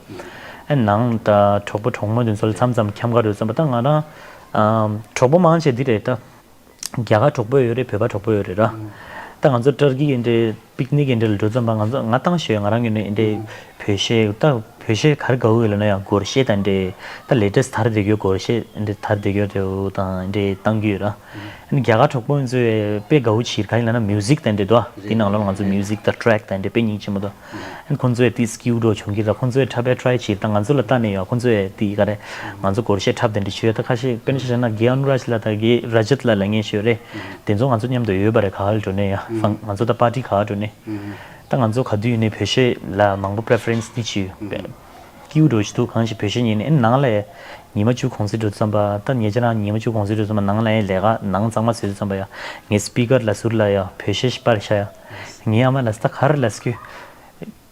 ཨ་ནང་ད་གྲོགས་པོ་གྲོགས་མོ་དེ་ཚོ་ལ་མཚམས་མཚམས་འཁྱམ་ག་འགྲོ་བསམ་པ་ད་ང་རང་ཨ་གྲོགས་པོ་མང་ཆེ་འདི་རེད་ད། རྒྱ་གར་གྲོགས་པོ་ཡོད་རེད། བོད་པ་གྲོགས་པོ་ཡོད་རེད་ར། ད་ང་ཚོ་ཏར་ཀི་ཨེ་འདྲའི་པིག་ནིག་ཨེ་འདྲ་ལ་འགྲོ་ཙམ་པ་ང་ཚོ་ང་ཏང་ཞོས་ང་རང་གི་ནས་ཨེ་འདྲའི་བོད་གཞས་ད་བོད་གཞས་ག་རེ་དགའ་བོ་ཡོད་ལབ་ན་ཡང་སྒོར་གཞས་དང་འདྲའི་ད་ལེ་ཊེ་སི་ཊི་དར་བསྡད་ཡོད་སྒོར་གཞས་ཨེ་འདྲའི་དར་བསྡད་ཡོད་དེ་འོ་དང་ཨེ་འདྲའི་བཏང་གི་ཡོད་ར། ཨ་ནི་རྒྱ་གར་གྲོགས་པོ་ཚོས་དཔེ་དགའ་བོ་བྱེད་ག་ཡིན་ལབ་ན་མིའུ་ཟིག་དང་འདྲ་འདུག་དེ་ནང་ལོགས་ང་ཚོ་མིའུ་ཟིག་དང་ཊེ་རེག་དང་འདྲ་དཔེ་སྙིང་རྗེ་མོ་འདུག་ཨ་ནི་ཁོང་ཚོས་དེ་སི་ཀིའུ་ཊི་བྱུང་གི་ར། ཁོང་ཚོས་འཁྲབ་པའི་ཊ་རའི་བྱེད་དང་ང་ཚོ་ལ་ལྟ་ནས་ཡོད། ཁོང་ཚོས་དེ་ག་རེ་ང་ཚོ་སྒོར་གཞས་འཁྲབ་དེ་འདྲ་བྱོས་ད་ཁ་ཤས་དཔེར་ན་ཆ་བཞག་ན་གེ་ཨ་ནུ་རཱཇ་ལ་དང་གེ་ར་ཇད་ལ་ལ་ངས་ཤོད་རེད། དེ་ཚོ་ང་ཚོ་མཉམ་དུ་ཡོད་པ་རེད། ག་བ་ལ་འགྲོ་ནས་ཡ་ང་ཚོ་ད་པར་ཊི་ག་བ་འགྲོ་ནས། ད་ང་ཚོ་ག་དུས་ཡིན་ནའི་བོད་གཞས་ལ་མང་པོ་པི་རེ་ཕ་རེན་སི་འདི་བྱས་ཡོད། སྐྱིད་པོ་འདྲ་ཞིག་འདུག་གང་ཞིག་བོད་གཞས་ཉན་ནས་ཨ་ནི་ནང་ལ་ཡ་ཉི་མ་བཅུ་གུང་སེང་འགྲོ་དུས་ཙམ་པ་ད་ཉེ་ཆར་རང་ཉི་མ་བཅུ་གུང་སེང་འགྲོ་དུས་ཙམ་པ་ནང་ལ་ཡ་ལས་ཀ་ནང་གཙང་མ་བཟོས་དུས་ཙམ་པ་ཡ་ངས་སི་པི་ཀར་ལ་ཟུར་ལ་ཡ་བོད་གཞས་ཤིག་སྤར་བཞག་ཡ། ངའི་ཨ་མ་ལ་ཟེར་ད་ག་རེ་ལབ་སྐྱོ།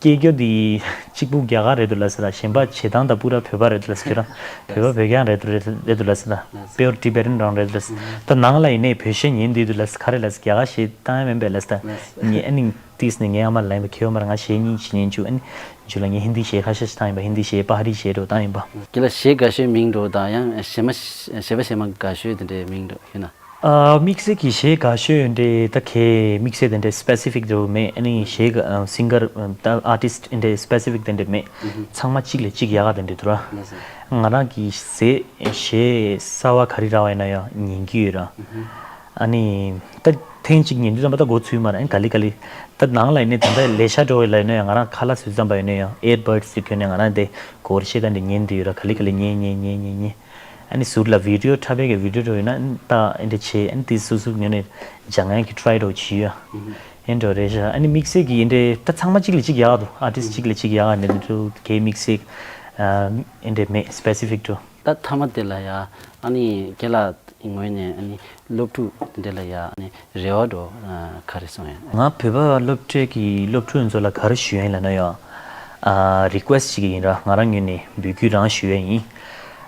སྐད་རྒྱོ་འདི་གཅིག་པུ་རྒྱ་གར་རེད་འདུག་ལབ་ཟེར་ད། གཞན་པ་བྱེད་སྟངས་དང་པུ་ར་བོད་པ་རེད་འདུག་ལབ་ཟེར་ད། བོད་པ་བོད་རྒྱ་རེད་འདུག་རེད་འདུག་ལབ་ཟེར་ད། པིའོར་ཊི་བེ་ཊན་རང་རེད་འདུག་ལབ་ཟེར་ད། ནང་ལ་ཡིན་ནའི་བོད་གཞས་ཉན་འདི་འདུག་ལབ་ཟེར། ག་རེ་ལབ་ཟེར་རྒྱ་གར་གཞས་བཏང་ཡ་མིན་པས་ལབ་ཟེར་ད། ངས་ཨ་ནི་ཏིས་ནས་ངའི་ཨ་མ་ལ་ཡིན་པ་ཁྱེད་ཨ་མར་ང་གཞས་གཉིས་ཅིག་ཉན་བཅུག་ཨ་ནི་མཇུག་ལ་ངས་ཧིན་དི་གཞས་ཁ་ཤས་ཤིག་བཏང་ཡིན་པ། ཧིན་དི་གཞས་པ་ཧ་རི་གཞས་འདྲ་བོ་བཏང་ཡིན་པ། དེ་ལ་གཞས་དགའ་ཤོས་མིང་འདྲ་བོ་དང་ཡང་གཞས་མ་གཞས་པ་གཞས་མ་དགའ་ཤོས་དེ་འདྲའི་མིང་འདྲ་བོ་ཡོད་ན། ཨ། དམིགས་བསལ་གྱི་གཞས་དགའ་ཤོས་འདྲ་ད་གའི་དམིགས་བསལ་དེ་འདྲ་སི་པེ་སི་ཕིག་འདྲ་བོ་མེད། ཨ་ནི་གཞས་དགའ་སིང་གར་ད་ཨར་ཊིསི་འདྲ་སི་པེ་སི་ཕིག་དེ་འདྲ་མེད། ཚང་མ་གཅིག་ལས་གཅིག་ཡག་ག་དེ་འདྲ་འདུག་ར། ང་རང་གི་གཞས་གཞས་གསར་བ་ག་རེ་རག་པ་ཡིན་ན་ཡང་ཉན་གྱི་ཡོད་ར། ཨ་ནི་ད་ཐེངས་གཅིག་ཉན་དུས་ཙམ་པ་ད་མགོ་ཚོས་མ་རེད། ཨ་ནི་ག་ལེ་ག་ལེ་ད་ནང་ལ་ཡིན་ནའི་ད་ལྟ་ལས་ཤག་འགྲོ་བའི་ལ་ཡིན་ན་ཡང་ང་རང་ཁ་ལག་བཟོས་ཙམ་པ་ཡིན་ན་ཡང་ཨེར་བཌ་སི་དེ་གྱོན་ནས་ང་རང་དེ་སྒོར་གཞས་ད་འདི་ཉན་དུ་ཡོད་ར། ག་ལེ་ག་ལེ་ཉན་ཉན་ཉན་ཉན་ཉན། ཨ་ནི་ཟུར་ལ་བི་ཌི་ཡོ་འཁྲབ་པའི་གི་བི་ཌི་ཡོ་འགྲོ་ཡོད་ན་ཨ་ནི་ད་ཨེ་འདྲ་བྱས་ཨ་ནི་དེ་སུ་སུ་ཉོ་ནས་སྦྱང་ཡག་གི་ཊི་རའི་འགྲོ་བྱེད་ཡོད། ཨེ་འགྲོ་རེད་ཤག་ཨ་ནི་དམིགས་བསལ་གྱི་ཨེ་འདྲ་ད་ཚང་མ་གཅིག་ལས་གཅིག་ཡག་འདུག་ཨར་ཊིསི་གཅིག་ལས་གཅིག་ཡག་ནས་འདུག་གའི་དམིགས་བསལ་ཨེ་འདྲ་མེད་སི་པེ་སི་ཕིག་འགྲོ། ད་མཐའ་མ་དེ་ལ་ཡ་ཨ་ནི་རྒན་ལགས་ངོས་ནས་ཨ་ནི་སློབ་ཕྲུག་དེ་འདྲ་ལ་ཡ་ཨ་ནི་རེ་བ་འགྲོ་ག་རེ་གསུང་ཡ། ང་བོད་པ་སློབ་གྲྭའི་གི་སློབ་ཕྲུག་ཚོ་ལ་ག་རེ་ཞུ་ཡ་ཡིན་ལབ་ན་ཡ། ཨ། རི་ཀུ་ཨེ་སི་ཊི་ཅིག་ཡིན་ར། ང་རང་ངོས་ནས་འབོད་སྐུལ་རང་ཞུ་ཡ་ཡིན།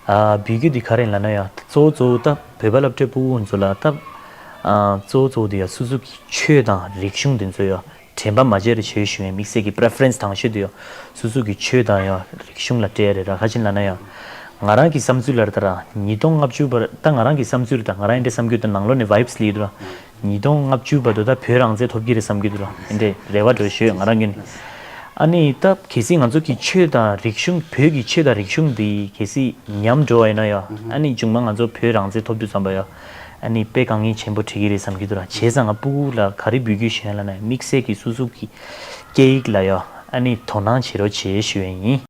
ཨ། འབོད་སྐུལ་འདི་ག་རེ་ཡིན་ལབ་ན་ཡ། གཙོ་བོ་གཙོ་བོ་ད་བོད་པ་སློབ་གྲྭའི་ཕྲུ་གུ་ཚོ་ལ་ད། ཨ། གཙོ་བོ་གཙོ་བོ་འདི་ཡ་སོ་སོ་གི་ཆོས་དང་རིག་གཞུང་འདི་ཚོ་ཡ་དྲན་པ་མ་བརྗེད་རེ་བྱོས་ཞུ་ཡ་ཡིན། དམིགས་བསལ་གྱི་པི་རེ་ཕ་རེན་སི་དང་ཤོས་འདི་ཡ་སོ་སོ་གི་ཆོས་དང་ཡ་རིག་གཞུང་ལ་སྤྲད་ཡ་རེད་ར། ག་ཅི་ལབ་ན་ཡ། ང་རང་གི་བསམ་ཚུལ་ལ་རེད་ད་ར། ཉིས་སྟོང་ལྔ་བཅུ་བར་ད་ང་རང་གི་བསམ་ཚུལ་ད་ང་རང་ཨེ་འདྲ་བསམ་རྒྱུ་ད་ནང་ལོགས་ནས་ཝའིབ་སི་སླེབས་འདུག་ར། ཉིས་སྟོང་ལྔ་བཅུ་བར་དུ་ད་བོད་རང་བཙན་ཐོབ་ཀྱི་རེད་བསམ་གྱི་འདུག་ར། ཨེ་འདྲའི་རེ་བ་འགྲོ་ཞུས་ང་རང་ངོས་ནས། ཨ་ནི་ད་གལ་སྲིད་ང་ཚོ་གི་ཆོས་དང་རིག་གཞུང་བོད་ཀྱི་ཆོས་དང་རིག་གཞུང་འདི་གལ་སྲིད་ཉམས་འགྲོ་བ་ཡིན་ན་ཡ། ཨ་ནི་མཇུག་མ་ང་ཚོ་བོད་རང་བཙན་ཐོབ་དུས་ཙམ་པ་ཡ། ཨ་ནི་དཔེ་དཀའ་ངལ་ཆེན་པོ་འཕྲད་ཀྱི་རེད་བསམ་གྱི་འདུག་ར། བྱས་ཙང་ང་ཕྲུ་གུ་ལ་ག་རེ་འབོད་སྐུལ་ཞུ་ཡ་ལབ་ན་དམིགས་བསལ་གྱི་སོ་སོ་གི་སྐད་ཡིག་ལ་ཡ་ཨ་ནི་དོ་སྣང་བྱེད་རོགས་བྱེད་ཞུ་ཡ་ཡིན།